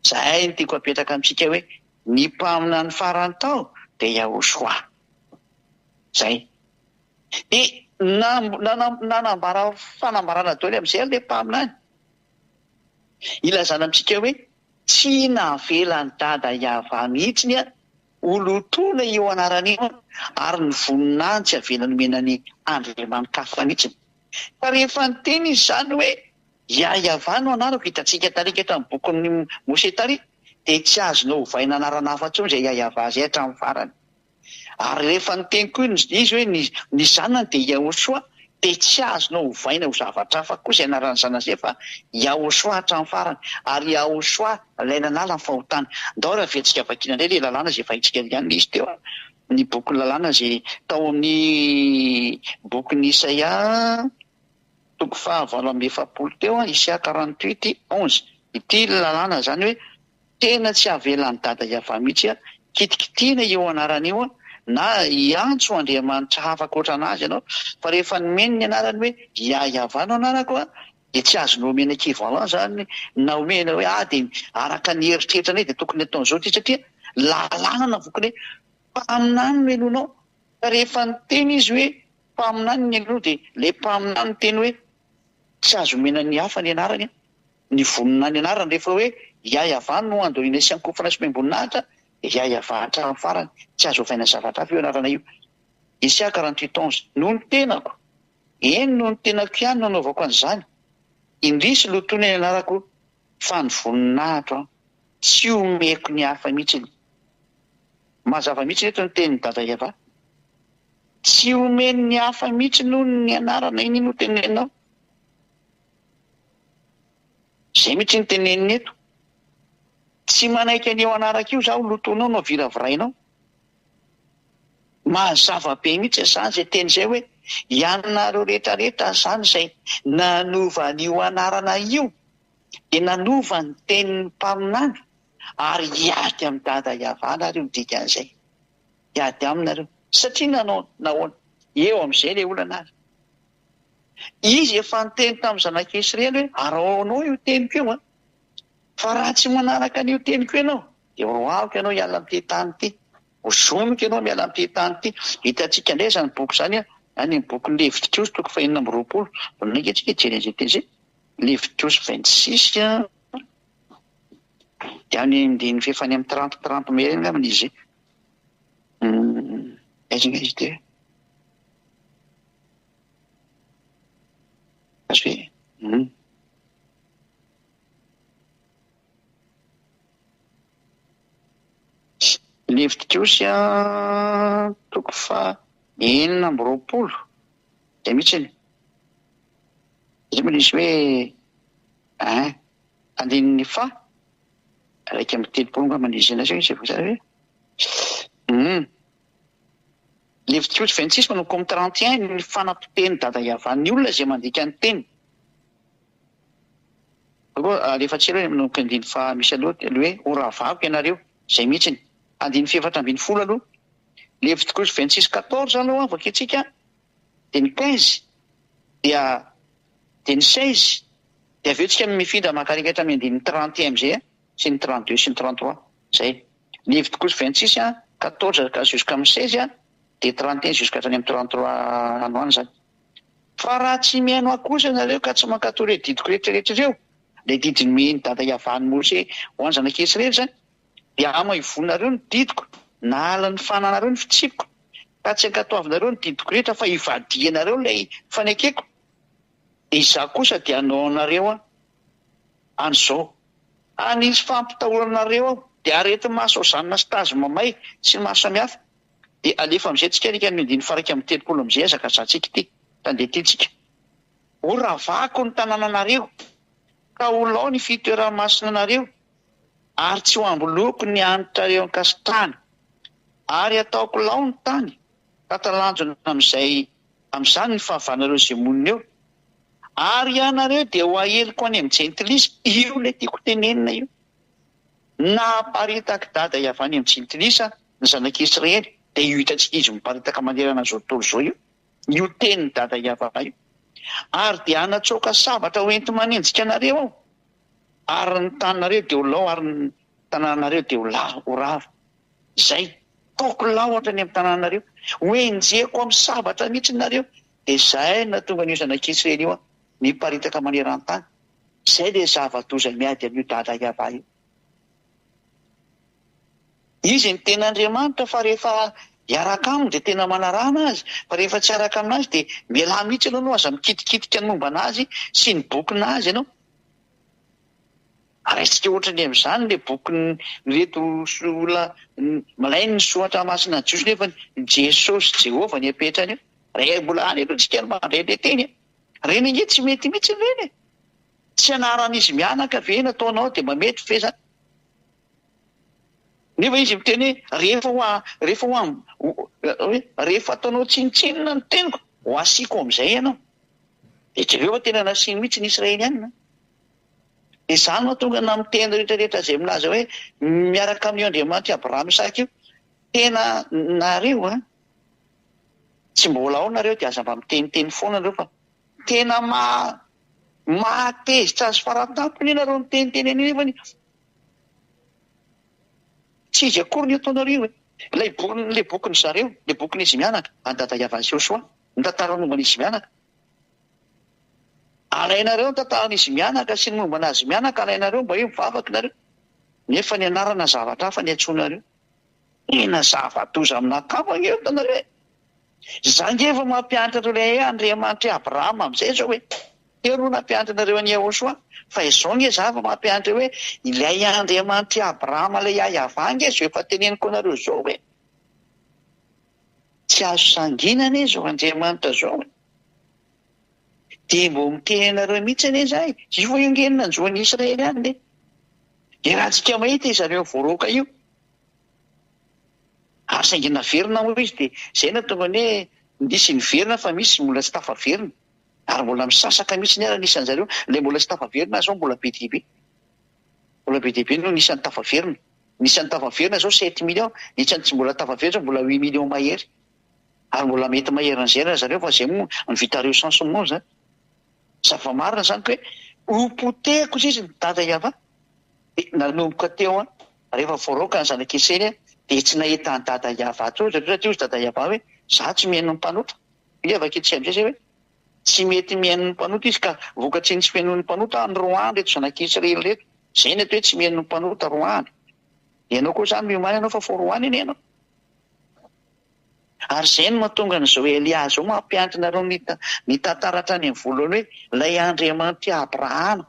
Izay no tiako apetraka amintsika hoe ny mpaminany farany tao dia Yahushua. Izay. Dia nanambara fanambarana daholo amin'izay ary ilay mpaminany. Ilazana amintsika hoe tsy navelan'i Dada Yavah mihitsy ny ho lotoina io anarana io ary ny voninahiny tsy avela nomena ny andriamani-kafa mihitsy. Fa rehefa niteny izy izany hoe Yah Yavah no anarako, hitantsika tarika eto amin'ny bokin'i Moshe tary. dia tsy azonao ovaina anarana hafa intsony izay Yahyahavah izay hatramin'ny farany. Ary rehefa niteny koa izy hoe ny ny zanany dia Yahoshuah dia tsy azonao ovaina ho zavatra hafa koa izay anaran'ny zanany izay fa Yahoshuah hatramin'ny farany. Ary Yahoshuah ilay nanala ny fahotana. Ndao raha averintsika vakiana indray ilay lalàna izay efa haintsika ihany ilay izy teo an. Ny bokin'ny lalàna izay tao amin'ny bokin'i Isaia toko faha 48 teo an, Isaia 48, 11. Ity lalàna izany hoe tena tsy avelan'i Dada Yavah mihitsy an, kitikitihina io anarana io an, na hiantso andriamanitra hafa ankoatra an'azy ianao, fa rehefa nomeny ny anarany hoe Yah Yavah no anarako an, dia tsy azonao omena equivalent izany na omena hoe ah dia araka ny eritreritranay dia tokony ataon'izao ity satria lalàna navokany hoe mpaminany no henoinao, ka rehefa niteny izy hoe mpaminany ny henoinao dia ilay mpaminany niteny hoe tsy azo omena ny hafa ny anarany an. Ny vonona ny anarany rehefa hoe Yah-Yavah no andohina sy ankofana sy omem-boninahitra dia Yah-Yavah hatramin'ny farany, tsy azo ovaina zavatra hafa io anarana io. Isaia 48 11, Noho ny tenako, eny noho ny tenako ihany no anaovako an'izany, indrisy lotoina ny anarako fa ny voninahitro an, tsy omeko ny hafa mihitsiny. Mazava mihitsiny eto ny tenin'i Dada Yavah. Tsy omeny ny hafa mihitsiny hono ny anarana iny no teneninao. Zay mihitsy ny teneniny eto. Tsy manaiky an'io anaraka io zaho lotoinao no viravirainao. Mazava be mihitsy izany izay teny izay hoe ianareo rehetra rehetra izany izay nanova an'io anarana io dia nanova ny tenin'ny mpaminany ary hiady amin'i Dada Yavah nareo ny dikan'izay. Hiady aminy nareo. Satria nanao nahoana? Eo amin'izay ilay olana ary. Izy efa niteny tamin'ny zanak'i Israely hoe, Araho-anao io teniko io an! Fa raha tsy manaraka an'io teniko io ianao, dia horoahiko ianao hiala amin'ity tany ity. Hozoniko ianao miala amin'ity tany ity. Hitantsika indray izany boky izany an, any amin'ny bokin'ny Levitikosy toko fahenina amby 26. Vao mainka isika hijery an'izay teny izay. Levitikosy 26 an, dia any andininy fahefany amin'ny 30, 30 mai angamba izy izay. Aiza angaha izy ity e? Azo ve? Hum. Levitikosy an, toko faha 26, izay mihitsy. Izay moa nisy hoe ein, andininy faha 31 angamba izy izay, izay voalaza hoe hum. Levitikosy 26 manomboka amin'ny 31 ny fanapotehan'i Dada Yavah ny olona izay mandika ny teny. Aloha alefa tsy ela manomboka andininy faha misy aloha le hoe ho ravako ianareo, izay mihitsiny. Andininy faha 14 aloha. Levitikosy 26 14 aloha vakintsika dia ny 15 dia dia ny 16 dia avy eo tsika mifindra mankany hatramin'ny andininy 31 amizay sy ny 32 sy ny 33 zay. Levitikosy 26 a, 14 ka jusqu'à amin'ny 16 a, dia 31 jusqu'à hatrany amin'ny 33 any ho any izany. Fa raha tsy mihaino ahy kosa ianareo ka tsy mankatò ireo didiko rehetra rehetra ireo, ilay didy nomen'i Dada Yavah an'i Mosè ho an'ny zanak'i Israely izany, dia hamaivonareo ny didiko, nahalan'ny fananareo ny fitsipiko, ka tsy hankatoavinareo ny didiko rehetra fa hivadihanareo ilay fanekeko, dia Izaho kosa dia hanao anareo an'izao. Hanisy fampitahorana anareo aho, dia areti-maso ozanina sy tazo mamay sy ny maro samihafa. Dia alefa amin'izay tsika alika ny andininy faha 31 amin'izay hazakazahantsika ity, handeha ity tsika. Ho ravako ny tanànanareo, ka ho lao ny fitoeran-masinanareo, ary tsy ho amboloiko ny hanitrareo ankasitrahana. Ary hataoko lao ny tany, ka talanjona amin'izay amin'izany ny fahavanareo izay monina eo. Ary ianareo dia ho aheliko any amin'ny jentilisa, io ilay tiako tenenina io. Nahaparitaka dada avy any amin'ny jentilisa ny zanak'i Israely, dia io hitantsika izy miparitaka manerana an'izao tontolo izao io, io tenin'i dada Yavah io. Ary dia hanatsoaka sabatra ho enti-manenjika anareo aho, ary ny taninareo dia ho lao ary ny tanànanareo dia ho la, ho rava. Izay, ataoko lao hatrany amin'ny tanànanareo, ho enjehiko amin'ny sabatra mihitsy nareo, Dia izay no nahatonga an'io zanak'i Israely io niparitaka maneran-tany. Izay ilay zava-doza miady amin'io Dada Yavah io. Izy no tena Andriamanitra fa rehefa hiaraka aminy dia tena manarahana azy, fa rehefa tsy hiaraka aminazy dia mialà mihitsy aloha ianao, aza mikitikitika ny momba anazy sy ny bokin'azy ianao. Raisitsika ohatrany amin'izany ilay bokin'ireto olona milainy ny soratra masina jiosy nefa Jesosy Jehovah ny apetrany eo. Raha mbola any aloha tsika no mandray ilay teny e. Ireny ange tsy mety mihitsy ireny e. Tsy anaran'izy mianaka ve no ataonao dia mba mety ve zany? Nefa izy miteny hoe rehefa ho rehefa ho hoe rehefa ataonao tsinontsinona ny teniko ho asiako amin'izay ianao. Dia jereo fa tena nasiany mihitsy ny Israelianina. Dia izany no mahatonga na miteny rehetra rehetra izay milaza hoe miaraka amin'io Andriamanitr'i Abrahama Isaka io, tena nareo an, tsy mbola ao nareo dia aza mba miteniteny foana nareo fa tena maha mahatezitra azy faratampony ianareo miteniteny an'io nefany tsy izy akory ny ataonareo e. Ilay boky ilay bokin-dry zareo, ilay bokin'izy mianaka, an'i Dada Yavah Joshua, ny tantara momba an'izy mianaka. Alainareo ny tantaran'izy mianaka sy ny momba an'azy mianaka alainareo mba hoe mivavaka nareo nefa ny anarana zavatra hafa ny antsoinareo. Tena zava-doza aminà kamo ange io hitanareo e! Za ange efa mampianatra anareo ilay hoe Andriamanitr'i Abrahama amin'izay izao e! Teo aloha nampianatra anareo an'i Yahoshuah fa izao ange za efa mampianatra hoe ilay Andriamanitr'i Abrahama ilay Yahvah ange izao efa teneniko anareo izao e! Tsy azo sangiana anie izao Andriamanitra izao e! Dia mbô miteny anareo mihitsy anie za e! Io fa io ange no nanjo an'i Israely any e! Dia raha tsika mahita izareo voaroaka io, ary saingy naverina moa izy dia izay no nahatonga ny hoe nisy niverina fa misy mbola tsy tafaverina, ary mbola misasaka mihitsy ny ara ny isan'izareo, ilay mbola tsy tafaverina zao mbola be dia be, mbola be dia be no ny isan'ny tafaverina, ny isan'ny tafaverina zao sept millions, ny isan'ny tsy mbola tafaverina zao mbola huit millions mahery. Ary mbola mety maherin'izay ra zareo fa zay moa ny vita recensement zany. Zava-marina zany ko hoe ho potehiko sisa ny dada Yava de nanomboka teo an rehefa voaroaka ny zanak'Iseny an de tsy nahita an'i dada Yava intsony zareo satria hozy dada Yava hoe za tsy mihaino ny mpanota. Hoy avakitsika amizay zay hoe tsy mety mihaino ny mpanota izy ka vokatry ny tsy fihainoan'ny mpanota an roahany reto zanak'Israely reto. Zay ny atao hoe tsy mihaino ny mpanota roahany. Ianao koa zany miomàna ianao fa fo roahany anie ianao. Ary izay no mahatonga an'izao Elia izao mampianatra anareo ny ny tantara hatrany amin'ny voalohany hoe ilay Andriamanitr'i Abrahama,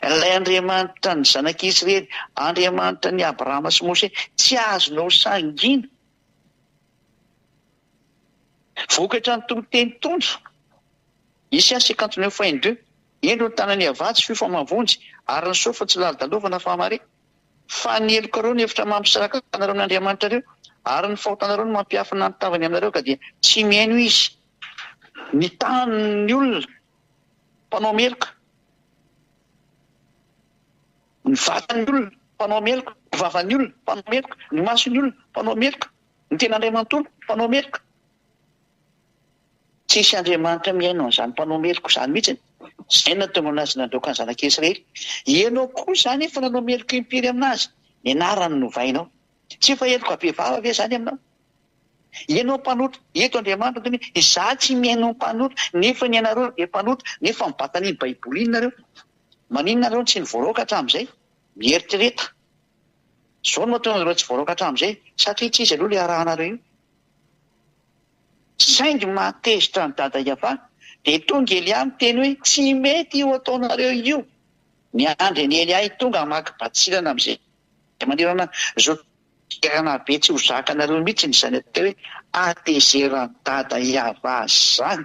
ilay Andriamanitra ny zanak'Israely, Andriamanitra ny Abrahama sy Mosesy, tsy azonao sangiana. Vokatra ny toriteny tondro. Isaia 59 un deux, Indro ny tanan'i Yavah tsy fio fa mahavonjy, ary ny soa fa tsy lalodalovana fa hamare. Fa ny helokareo no efitra mampisaraka anareo amin' Andriamanitrareo, ary ny fahotanareo no mampiafina ny tavany aminareo, ka dia tsy mihaino Izy. Ny tanin' ny olona mpanao meloka, ny vatan' ny olona mpanao meloka, ny vavan' ny olona mpanao meloka, ny mason' ny olona mpanao meloka, ny tena Andriamanontolo mpanao meloka. Tsisy Andriamanitra mihaino an'izany mpanao meloka izany mihitsy. Izay no nahatonga an'azy nandroaka ny zanak'i Israely. Ianao koa izany efa nanao meloka impiry amin'azy? Ny anarany novainao. Tsy efa heloka bevava ve izany aminao? Ianao mpanota, eto Andriamanitra miteny hoe, Izaho tsy mihaino ny mpanota, nefa ny anareo dia mpanota, nefa mibata an'iny Baiboly iny nareo. Maninona nareo no tsy nivoaroaka hatramin'izay? Mieritrereta. Izao no mahatonga anareo tsy voaroaka hatramin'izay, satria tsy izy aloha ilay arahanareo io. Saingy mahatezitra an'i Dada Yavah, dia tonga Elia miteny hoe tsy mety io ataonareo io. Miandry an'i Elia hitonga hamaky batsilana amin'izay manerana izao toerana be tsy ho zakanareo mihitsy izany atao hoe hatezeran'i Dada Yavah izany.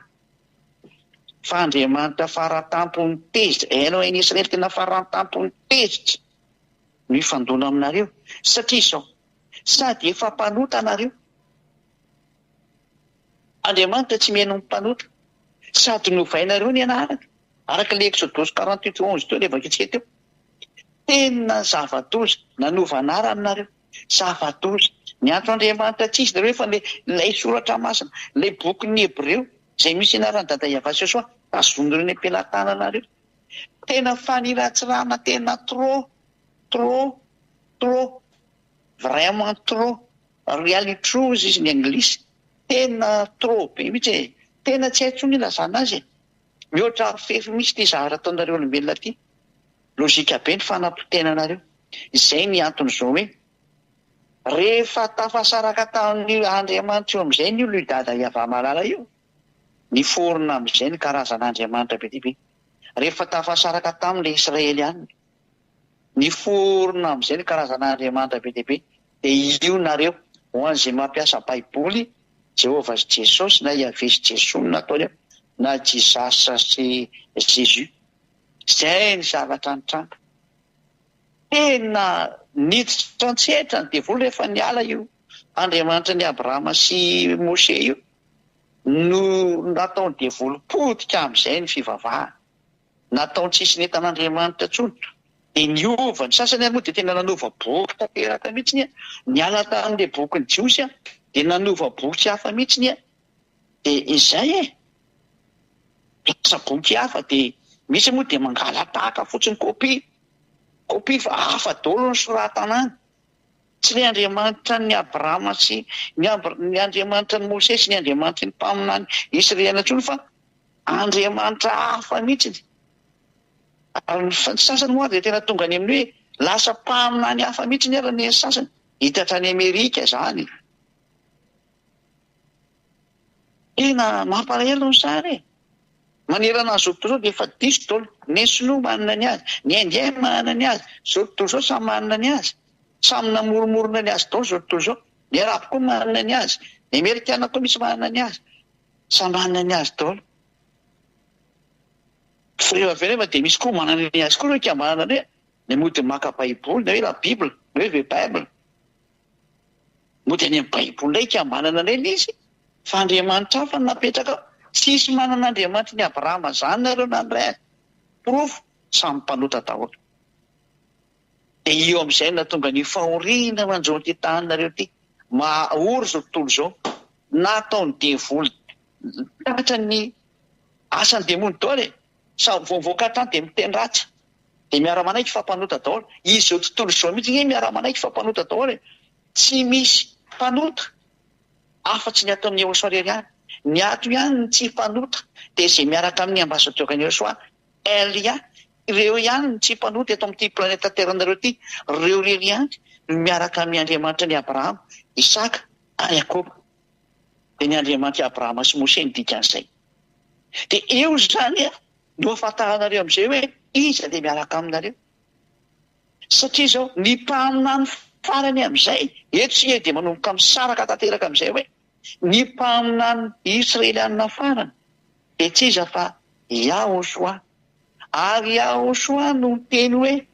Fa Andriamanitra faratampony tezitra, hainao ny Israely tena faratampony tezitra no hifandona aminareo satria izao, sady efa mpanota nareo, Andriamanitra tsy mihaino ny mpanota. Sady novainareo ny anarany. Araka ilay Exodosy 48 11 teo ilay vakintsika teo. Tena zava-doza. Nanova anarana nareo. Zava-doza. Niantso Andriamanitra tsy izy nareo fa ilay ilay soratra masina, ilay bokin'ny Hebreo izay misy anaran'i Dada Yavah sy Yosua, tazoninareo eny am-pelatananareo. Tena faniratsirana tena trop, trop, trop. Vraiment trop. Really true hozy izy ny anglisy. Tena trop be mihitsy e. Tena tsy hay intsony ilazana azy e. Mihoatra fefy mihitsy ity zahara ataonareo olombelona ity. Logique be ny fanapotenanareo. Izay ny anton'izao hoe rehefa tafasaraka tamin'io Andriamanitra io amin'izay ny olona io Dada Yavah Malala io, niforona amin'izay ny karazana Andriamanitra be dia be. Rehefa tafasaraka taminy ilay Israelianina, niforona amin'izay ny karazana andriamanitra be dia be. Dia io nareo, ho an'izay mampiasa Baiboly, Jehovah sy Jesosy na Yaveh sy Jesoa no nataony eo, na Jesus sy Jésus. Izay ny zavatra nitranga. Tena niditra an-tsehatra ny devoly rehefa niala io Andriamanitry ny Abrahama sy Moshe io. No nataon'ny devoly potika amin'izay ny fivavahana. Nataony tsisy nentan'Andriamanitra intsony. Dia niova. Ny sasany ary moa dia tena nanova boky tanteraka mihitsy. Niala tamin'ilay bokin'ny Jiosy dia nanova boky hafa mihitsy. Dia izay e! Lasa boky hafa dia misy moa dia mangala-tahaka fotsiny copie. Copie fa hafa daholo ny soratana any. Tsy ilay Andriamanitra an'i Abrahama sy ny ny Andriamanitra an'i Mosesy sy ny Andriamanitry ny mpaminany Israeliana intsony fa Andriamanitra hafa mihitsy. Ary ny sasany moa ary dia tena tonga any amin'ny hoe lasa mpaminany hafa mihitsy ary ny sasany. Hita hatrany Amerika izany. Tena mampalahelo ny sary e! Manerana an'izao tontolo izao dia efa diso daholo. Ny sinoa manana ny azy, ny indien manana ny azy, izao tontolo izao samy manana ny azy. Samy namoromorona ny azy daholo izao tontolo izao. Ny arabo koa manana ny azy, ny amerikana koa misy manana ny azy. Samy manana ny azy daholo. Fa rehefa avy eo nefa dia misy koa manana ny azy koa ireo ikambanana ireo, ny mody maka baiboly, na hoe la bible, na hoe the bible. Mody any amin'ny baiboly indray ikambanana indray ilay izy fa Andriamanitra hafa no napetraka ao. Tsisy manana Andriamanitry ny Abrahama zany nareo na ny rainy. Porofo, samy mpanota daholo. Dia io amin'izay no nahatonga ny fahoriana manjo an'ity taninareo ity. Maha ory izao tontolo izao. Nataon'ny devoly tratra ny asan'ny demony daholo e. Samy vao mivoaka hatrany dia miteny ratsy. Dia miara-manaiky fa mpanota daholo. Izao tontolo izao mihitsy ange miara-manaiky fa mpanota daholo e. Tsy misy mpanota afa-tsy ny ato amin'ny Yehosua irery ihany. Ny ato ihany no tsy mpanota dia izay miaraka amin'ny ambassadeur-n'i Yehosua, Elia. Ireo ihany no tsy mpanota eto amin'ity planeta Terre-nareo ity. Ireo irery ihany no miaraka amin'ny Andriamanitry ny Abrahama, Isaka ary Jakoba. Dia ny Andriamanitr'i Abrahama sy Moshe no dikan'izay. Dia eo izany no ahafantaranareo amin'izay hoe iza ilay miaraka aminareo. Satria izao, ny mpaminany farany amin'izay, eto isika dia manomboka misaraka tanteraka amin'izay hoe, ny mpaminany Israelianina farany dia tsy iza fa Yahoshuah. Ary Yahoshuah no niteny hoe,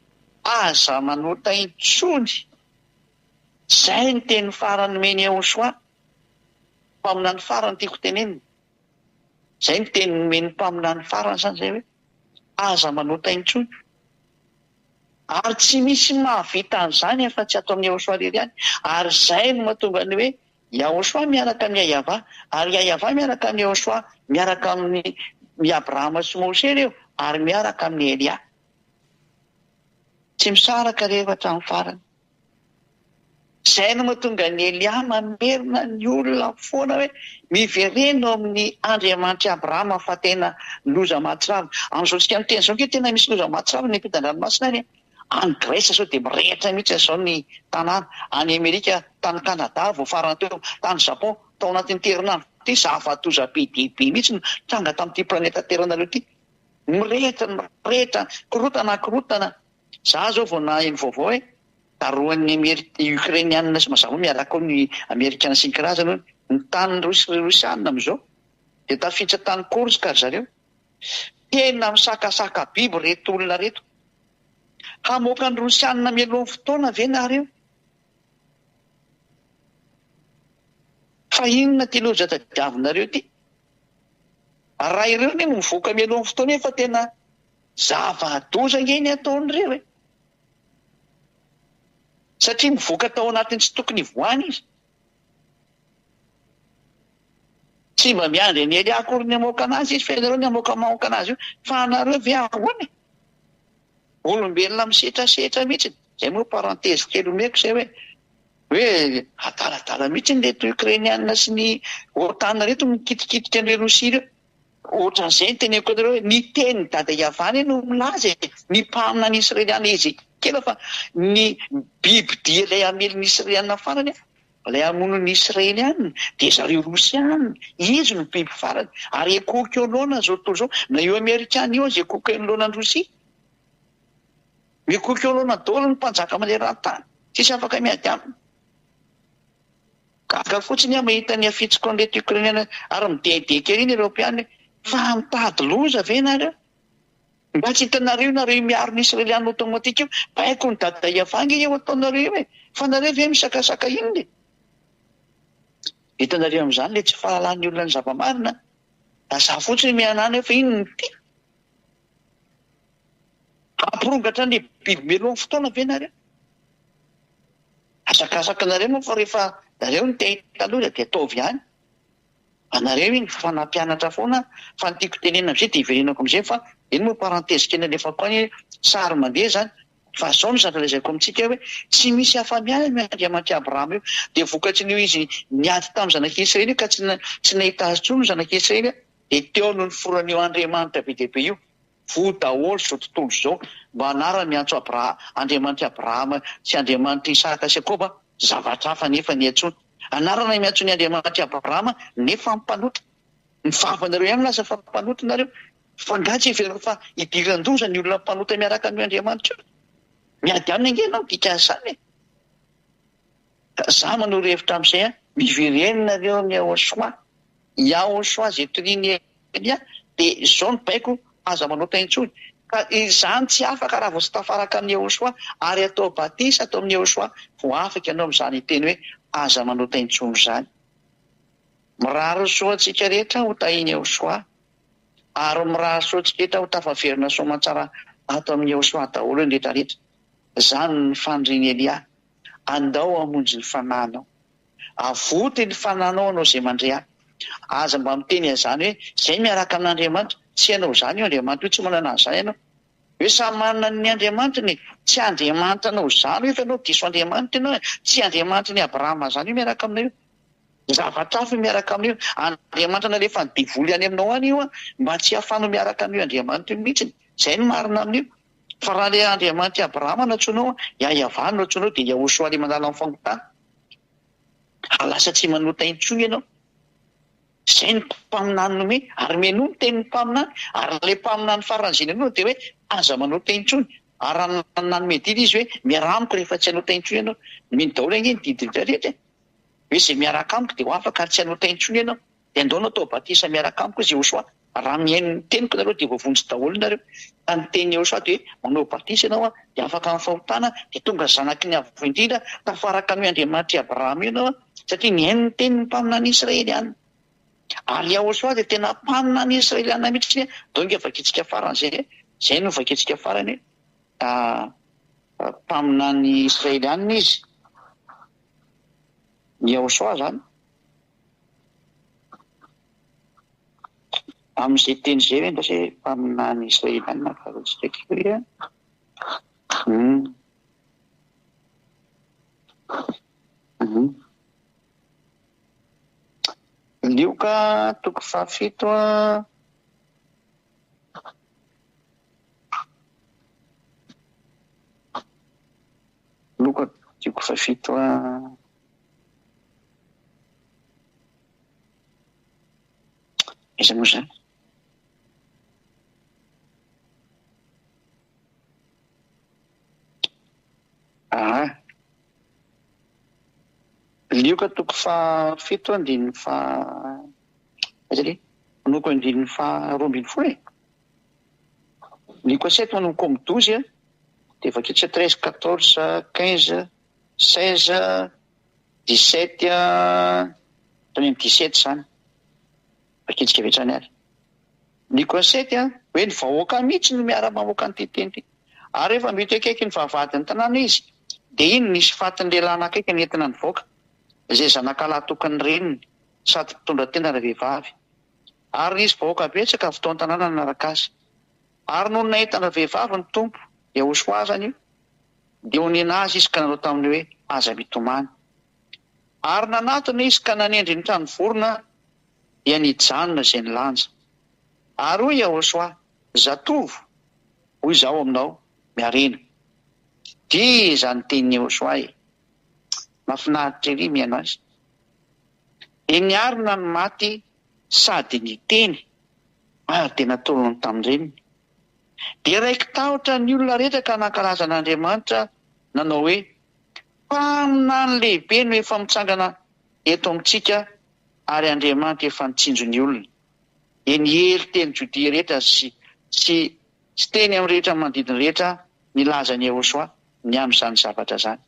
aza manota intsony. Izay ny teny farany nomen'i Yahoshuah, mpaminany farany tiako tenenina. Izay ny teny nomen'ny mpaminany farany izany izay hoe, aza manota intsony. Ary tsy misy mahavita an'izany afa-tsy ato amin'i Yahoshuah irery ihany. Ary izay no mahatonga ny hoe Yahoshuah miaraka amin'i Yayavah, ary Yayavah miaraka amin'i Yahoshuah, miaraka amin'i Abrahama sy Moshe ireo, ary miaraka amin'i Elia. Tsy misaraka rehefa hatramin'ny farany. Izay no mahatonga an'i Elia mamerina ny olona foana hoe, Miverena ao amin'ny Andriamanitr'i Abrahama fa tena loza mahatsiravina. Amin'izao tsika miteny izao ange tena misy loza mahatsiravina any ampitan-dranomasina any e. Any Grèce izao dia mirehitra mihitsy izao ny tanàna. Any Amerika, tany Canada vao farany teo, tany Japon, tao anatin'ity herinandro ity zava-doza be dia be mihitsy no nitranga tamin'ity planeta Terre-nareo ity. Mirehitra, mirehitra, korontana, korontana. Za zao vao naheno vaovao hoe darohan'ny Amerika Ukrainiana sy mazava miaraka ao ny Amerikana sy ny karazany hono ny tanin'ny Rosy Rosiana amin'izao dia tafiditra tany Kursk ry zareo. Tena misakasaka biby reto olona reto. Hamoaka ny Rosiana mialohan'ny fotoana ve nareo? Fa inona ity loza tadiavinareo ity? Raha ireo anie no mivoaka mialohan'ny fotoana efa tena Zava-doza ange ny ataon'ireo e! Satria mivoaka tao anatin'ny tsy tokony hivoahana izy. Tsy mba miandry an'i Elia akory ny hamoaka anazy izy fa ianareo ny hamoaka mamoaka anazy io. Fa anareo ve ahoana e? Olombelona misetrasetra mihitsy. Izay moa parenthèse kely omeko izay hoe hoe adaladala mihitsy ireto Ukrainiana sy ny OTAN ireto mikitikitika an'ireo Rosia ireo. Ohatran'izay ny teneniko anareo hoe ny tenin'i Dada Yavah anie no milaza e, ny mpaminany Israeliana Ezekiela fa ny bibidia ilay hamely ny Israeliana farany. Ilay hamono ny Israelianina dia zareo Rosianina, izy no biby farany, ary ekoky eo loana izao tontolo izao, na io Amerikana io aza ekoky eo loana an'i Rosia. Mikoky eo loana daholo ny mpanjaka maneran-tany, tsisy afaka miady aminy. Gaga fotsiny aho mahita ny afitsiko an'ireto Ukrainiana ary midehadehaka ery ny Eoropeana hoe fa mitady loza ve nareo? Mba tsy hitanareo nareo io miaro ny Israeliana automatique io, baiko ny dada Yavah ange io ataonareo io e! Fa nareo ve misakasaka inona e? Hitanareo amin'izany le tsy fahalalan'ny olona ny zava-marina? Da za fotsiny mihanahana eo fa inona no tiako? Hampirongatra an'le biby mialohan'ny fotoana ve nareo? Asakasaka nareo moa fa rehefa nareo no te hahita loza dia ataovy ihany. Anareo iny fa nampianatra foana fa ny tiako tenenina amizay dia hiverenako amizay fa iny moa parenthèse kely alefako any hoe sary mandeha zany fa zao no zavatra lazaiko amintsika hoe tsy misy afa-miala io Andriamanitr'i Abrahama io dia vokatry ny io izy niady tamin'ny zanak'i Israely io ka tsy tsy nahita azy intsony ny zanak'i Israely dia teo no niforonan'io Andriamanitra be dia be io voa daholo izao tontolo izao mba anarany miantso Abra Andriamanitr'i Abrahama sy Andriamanitr'i Isaka sy Jakoba zavatra hafa nefa niantsoany Anarana miantso ny Andriamanitr'i Abrahama nefa mpanota. Ny vavanareo ihany milaza fa mpanota nareo. Fa nga tsy heverina fa idiran-doza ny olona mpanota miaraka amin'io Andriamanitra io? Miady aminy ange ianao dikan'izany e. Ka za manoro hevitra amin'izay an, miverena nareo amin'i Yahoshuah. Yahoshuah izay torian'i Elia dia izao no baiko aza manota intsony. Ka izany tsy afaka raha vao tsy tafaraka amin'i Yehoshuah ary atao batisa ato amin'i Yehoshuah vao afaka ianao amin'izany hiteny hoe aza manota intsony izany. Mirary soa antsika rehetra ho tahin'i Yehoshuah ary mirary soa antsika rehetra ho tafaverina soamantsara ato amin'i Yehoshuah daholo ny rehetra rehetra. Izany no fanirian'i Elia. Andao hamonjy ny fanahinao. Avoty ny fananao anao izay mandre ahy. Aza mba miteny an'izany hoe izay miaraka amin'Andriamanitra. Tsy ianao izany io Andriamanitra io, tsy manana an'izany ianao. Hoe samy manana ny Andriamanitiny e. Tsy Andriamanitra anao izany io fa ianao diso Andriamanitra ianao e. Tsy Andriamanitry ny Abrahama izany io miaraka aminao io. Zavatra hafa io miaraka aminao io. Andriamanitra nalefan'ny devoly any aminao any io mba tsy hahafahanao miaraka amin'io Andriamanitra io mihitsiny. Izay no marina amin'io. Fa raha ilay Andriamanitr'i Abrahama no antsoinao, Yahweh no antsoinao dia Yahoshua ilay manala ny fahotana. Ary lasa tsy manota intsony ianao. Izay ny mpaminany nome, ary mihainoa ny tenin'ny mpaminany, ary ilay mpaminany faran'izay ninoana dia hoe aza manota intsony. Ary raha nanome didy izy hoe miaraha amiko rehefa tsy hanota intsony ianao. Nomeny daholo ange ny didy rehetra rehetra e. Hoe izay miaraka amiko dia ho afaka ary tsy hanota intsony ianao. Dia andao natao batisa miaraka amiko izy Yehosua. Raha mihaino ny teniko nareo dia voavonjy daholo nareo. Ka ny tenin'i Yehosua dia hoe manao batisa ianao dia afaka amin'ny fahotana dia tonga zanaky ny Avo Indrindra tafaraka an'io Andriamanitr'i Abrahama io ianao satria nihaino ny tenin'ny mpaminany Israeliana. Ary Yahosua dia tena mpaminany Israeliana mihitsy. Donc vakintsika farany izay. Izay no vakintsika farany hoe mpaminany Israeliana izy. Ny Yahosua izany. Amin'izay teny izay ve ndray izay mpaminany Israeliana fantatsika kely a? Hum. Hum. Lioka toko fahafito a. Lioka toko fahafito a. Aiza moa izany? Aha. Lioka toko fahafito andininy faha aiza le? Manomboka andininy faha 12 e. Lioka sept manomboka amin'ny douze dia vakitsika 13, 14, 15, 16, 17 hatrany amin'ny 17 izany. Vakintsika avy hatrany ary. Ny concept hoe ny vahoaka mihitsy no miara-mamoaka an'ity teny ity. Ary rehefa mety akaiky ny vavahadin'ny tanàna izy, dia iny nisy fatin'ny lehilahy anakaiky nentina nivoaka, izay zanakalahy tokan'ny reniny, sady mpitondra tena ravehivavy. Ary nisy vahoaka betsaka avy tao an-tanàna nanaraka azy. Ary nony nahita an-dravehivavy ny Tompo, Yahoshuah izany io, dia onena azy izy ka nanao taminy hoe, Aza mitomany. Ary nanatona izy ka nanendry ny trano vorona, dia nijanona izay nilanja. Ary hoy Yahoshuah, Zatovo, hoy izaho aminao, miarena. Dia izany tenin'i Yahoshuah e! Mahafinaritra ery mihaino azy. Dia niarina ny maty sady niteny ary dia natolony tamin-dreniny. Dia raiki-tahotra ny olona rehetra ka nankalaza an'Andriamanitra nanao hoe, Mpaminany lehibe no efa mitsangana eto amintsika ary Andriamanitra efa nitsinjo ny olona. Dia niely teny Jodia rehetra sy sy sy teny amin'ny rehetra manodidina rehetra nilaza an'i Yehosua ny amin'izany zavatra izany.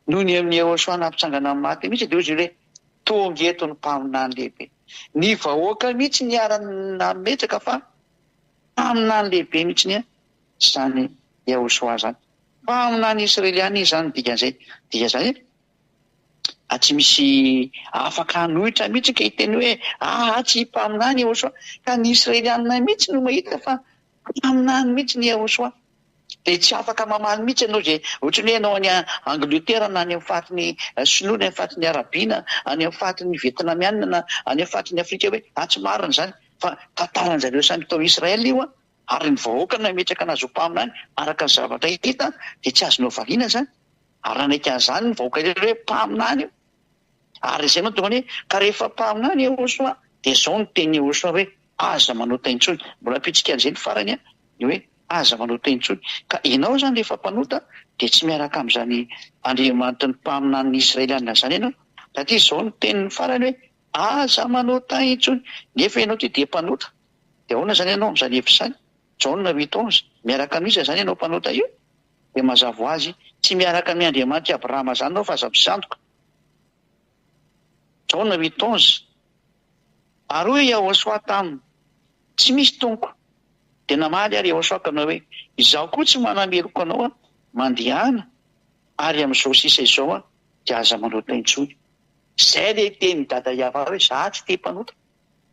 Noho ny amin'i Yehosua nampitsangana ny maty mihitsy dia hoy izy ireo hoe, Tonga eto ny mpaminany lehibe. Ny vahoaka mihitsy niara-nametraka fa mpaminany lehibe mihitsy ny izany Yehosua izany. Mpaminany Israeliana izy izany ny dikan'izay. Dikan'izany hoe A tsy misy afaka hanohitra mihitsy ka hiteny hoe aa tsy mpaminany Yehosua. Ka ny Israelianina mihitsy no mahita fa mpaminany mihitsy ny Yehosua. Dia tsy afaka mamaly mihitsy ianao izay ohatran'ny hoe ianao any Angletera na any amin'ny faritry ny Sinoa na any amin'ny faritry ny Arabia na any amin'ny faritry ny Vietnamianina na any amin'ny faritry ny Afrika hoe a tsy marina izany fa tantaran-jareo samy tao Israël io an! Ary ny vahoaka nametraka anazy ho mpaminany araka ny zavatra hita dia tsy azonao valiana izany. Ary nanaiky an'izany ny vahoaka rehetra hoe mpaminany io. Ary izay no tonga ny hoe, ka rehefa mpaminany Yehosua, dia izao no tenin'i Yehosua hoe, aza manota intsony. Mbola ampitsika an'izay ny farany an, ny hoe aza manota intsony. Ka ianao izany rehefa mpanota, dia tsy miaraka amin'izany Andriamanitry ny mpaminanin'ny Israelianina izany ianao. Satria izao no tenin'ny farany hoe, aza manota intsony. Nefa ianao ity dia mpanota. Dia ahoana izany ianao amin'izany hevitra izany? Jaona huit onze, miaraka amin'iza izany ianao mpanota io? Dia mazava ho azy, tsy miaraka amin'i Andriamanitr'i Abrahama izany ianao fa aza misandoka. Jaona huit onze, Ary hoy Yahoshuah taminy, Tsy misy, Tompoko. Dia namaly ary Yahoshuah ka nanao hoe, Izaho koa tsy manameloka anao, mandehana, ary amin'izao sisa izao dia aza manota intsony. Izay ilay tenin'i Dada Yavah hoe, Izaho tsy tia mpanota.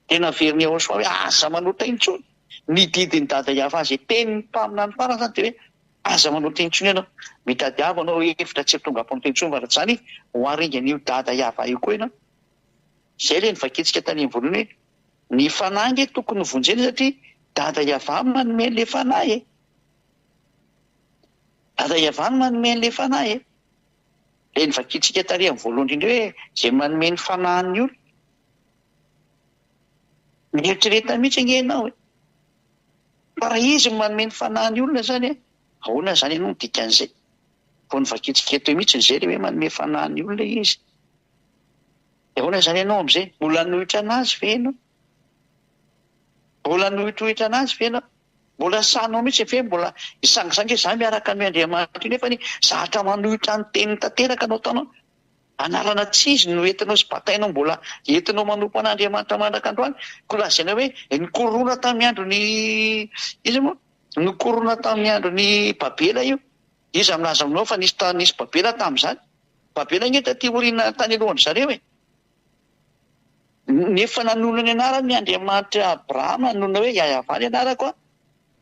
Dia naverin'i Yahoshuah hoe, Aza manota intsony. Ny didin'i Dada Yavah izay tenin'ny mpaminany farany izany dia hoe, Aza manota intsony ianao. Mitadiava anao hevitra tsy hahatonga mpanota intsony fa raha tsy izany ho aringan'io Dada Yavah io koa ianao. Izay ilay novakintsika tany amin'ny voalohany hoe, ny fanahy ange tokony ho vonjena satria Dada Yavah manome an'ilay fanahy e. Dada Yavah no manome an'ilay fanahy e. Ilay novakintsika tary amin'ny voalohany indrindra hoe, izay manome ny fanahin'ny olona. Mieritrereta mihitsy ange ianao e. Fa raha izy no manome ny fanahy ny olona izany e, ahoana izany ianao no dikan'izay? Vao novakintsika teo mihitsy izay ilay hoe manome fanahy ny olona izy. Dia ahoana izany ianao amin'izay? Mbola hanohitra an'azy ve ianao? Mbola hanohitohitra an'azy ve ianao? Mbola sahinao mihitsy ve mbola hisangisangy hoe za miaraka amin'io Andriamanitra io nefa anie zatra manohitra ny teniny tanteraka no ataonao? Anarana tsy izy no entinao sy batainao mbola entinao manompo an'Andriamanitra mandraka androany. Koa lazaina hoe nikorona tamin'ny andron'i iza moa? Nikorona tamin'ny andron'i Babela io. Iza milaza aminao fa nisy nisy Babela tamin'izany? Babela ange taty aoriana tany alohan-dry zareo e. Nefa nanonona ny anarany ny Andriamanitr'i Abrahama, nanonona hoe Yahweh ny anarako an.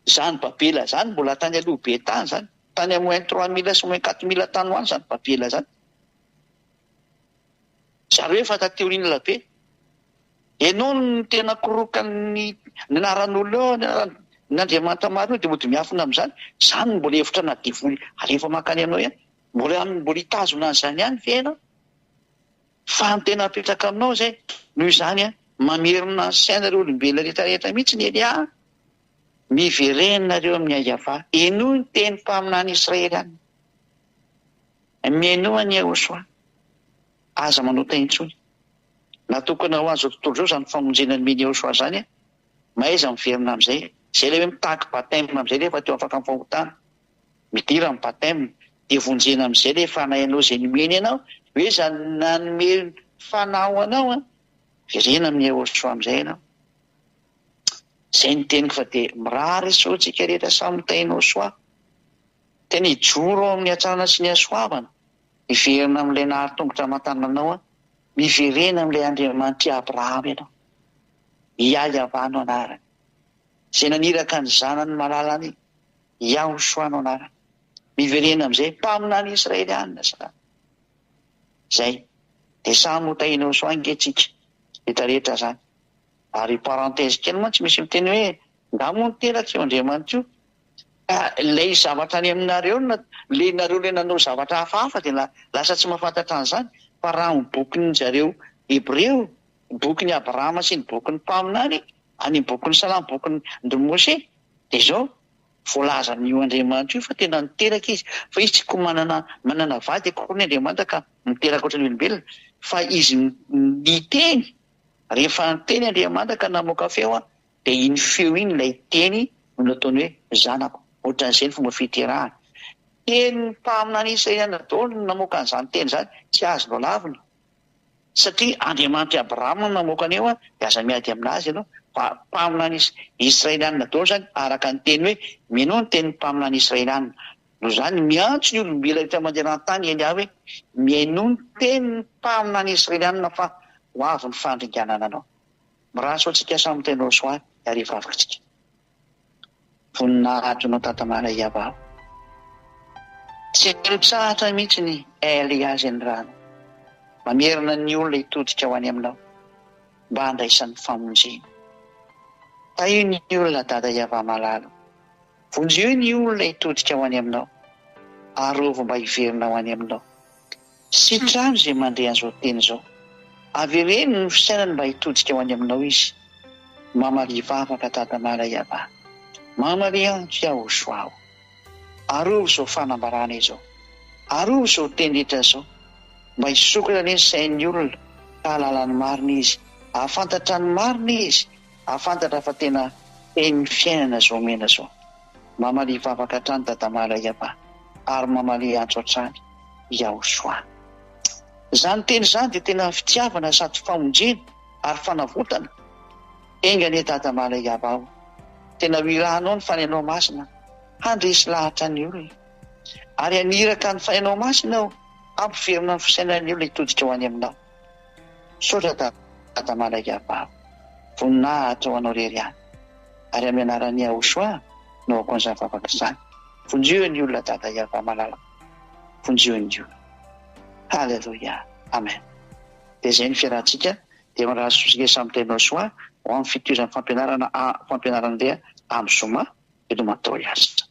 Izany Babela izany mbola tany aloha be tany izany. Tany amin'ny moins 3000 sy moins 4000 tany ho any izany Babela izany. Zareo efa taty aoriana ela be. Ianao no tena korokan'ny ny anaran'olona eo, ny anaran'Andriamanitra marina eo dia mody miafina amin'izany. Izany no mbola hevitra na devoly alefa mankany aminao ihany. Mbola mbola hitazona an'izany ihany ve ianao? Fa ny tena apetraka aminao izay, noho izany an, mamerina ny sainareo olombelona rehetra rehetra mihitsy ny Elia an. Miverena nareo amin'ny Ayavah. Henoy ny teny mpaminany Israely any. Mihainoa an'i Yehosua. Aza manota intsony. Natokana ho an'izao tontolo izao izany famonjena nomen'i Yehosua izany an. Mahaiza miverina amin'izay. Izay ilay hoe mitaky baptême amin'izay rehefa te ho afaka amin'ny fahotana. Midira amin'ny baptême. Dia vonjena amin'izay ilay fanahy anao izay nomeny anao. Hoe izany nanome fanahy ho anao an. Verena amin'i Yehosua amin'izay ianao. Izay no teniko fa dia mirary soa antsika rehetra samy tahinao soa. Tena hijoro ao amin'ny hatsarana sy ny hasoavana, hiverina amin'ilay nahary tongotra aman-tanana anao aho, miverena amin'ilay Andriamanitr'i Abrahama ianao. Yah-Yavah no anarany. Izay naniraka ny Zanany malalany, Yahoshuah no anarany. Miverena amin'izay, mpaminany Israelianina izany. Izay. Dia samy ho tahinao soa ange tsika rehetra rehetra izany. Ary parenthèse kely mantsy misy miteny hoe, nga moa niteraka io Andriamanitra io? Ka ilay zavatra any aminareo no le nareo le nanao zavatra hafahafa dia lasa tsy mahafantatra an'izany fa raha ny bokin zareo hebreo, bokin'i Abrahama sy ny bokin'ny mpaminany, any amin'ny bokin'ny salamo, bokin ndry Mose dia izao voalazan'io Andriamanitra io fa tena niteraka izy fa izy tsy ko manana manana vady akory ny Andriamanitra ka miteraka ohatran'ny olombelona fa izy niteny rehefa niteny Andriamanitra ka namoaka feo an Dia iny feo iny ilay teny no nataony hoe zanako. Ohatran'izay ny fomba fiterahana. Tenin'ny mpaminany Isaia daholo no namoaka an'izany teny izany, tsy azonao lavina. Satria Andriamanitr'i Abrahama no namoaka an'io dia aza miady aminazy ianao. Fa mpaminany Israelianina daholo izany araka ny teny hoe minoa ny tenin'ny mpaminany Israelianina. Noho izany miantso ny olombelona rehetra maneran-tany Elia hoe mihainoa ny tenin'ny mpaminany Israelianina fa ho avy ny fandringanana anao. Mirary soa antsika samy tenor soa ary hivavaka tsika. Voninahitro anao Tata Mara Iavah. Tsy mitsahatra mihitsy ny LIA izay nirahana. Mamerina ny olona hitodika ho any aminao mba handraisany famonjena. Tahio ny olona Dada Iavah malala. Vonjeo ny olona hitodika ho any aminao. Arovy mba hiverina ho any aminao. Sitrano izay mandre an'izao teny izao. Avereno ny fisainany mba hitodika ho any aminao izy. Mamalia vavaka Dada Mara Yavah. Mamalia antso Yahoshua o. Arovy izao fanambarana izao. Arovy izao teny rehetra izao. Mba hisokatra anie ny sain'ny olona ka hahalala ny marina izy. Hahafantatra ny marina izy. Hahafantatra fa tena tenin'ny fiainana izao omena izao. Mamalia vavaka hatrany Dadamala Yavah ary mamalia antso hatrany Yahoshua. Izany teny izany dia tena fitiavana sady famonjena ary fanavotana. Enga anie Dadamala Yavah o! Tena ho irahanao ny Fanahinao Masina handresy lahatra ny olona. Ary haniraka ny Fanahinao Masina aho hampiverina ny fisainan'ny olona hitodika ho any aminao. Misaotra Dada Malaigavavy. Voninahitra ho anao irery ihany. Ary amin'ny anaran'i Yahoshuah no aoka an'izany vavaka izany. Vonjeo ny olona Dada Yavah malala. Vonjeo ny olona. Haleloia. Amen. Dia izay ny fiarahantsika. Dia mirary soa antsika samy tenor soa ho amin'ny fitohizan'ny fampianarana fampianaran'Andria amin'ny zoma. Veloma daholo asa.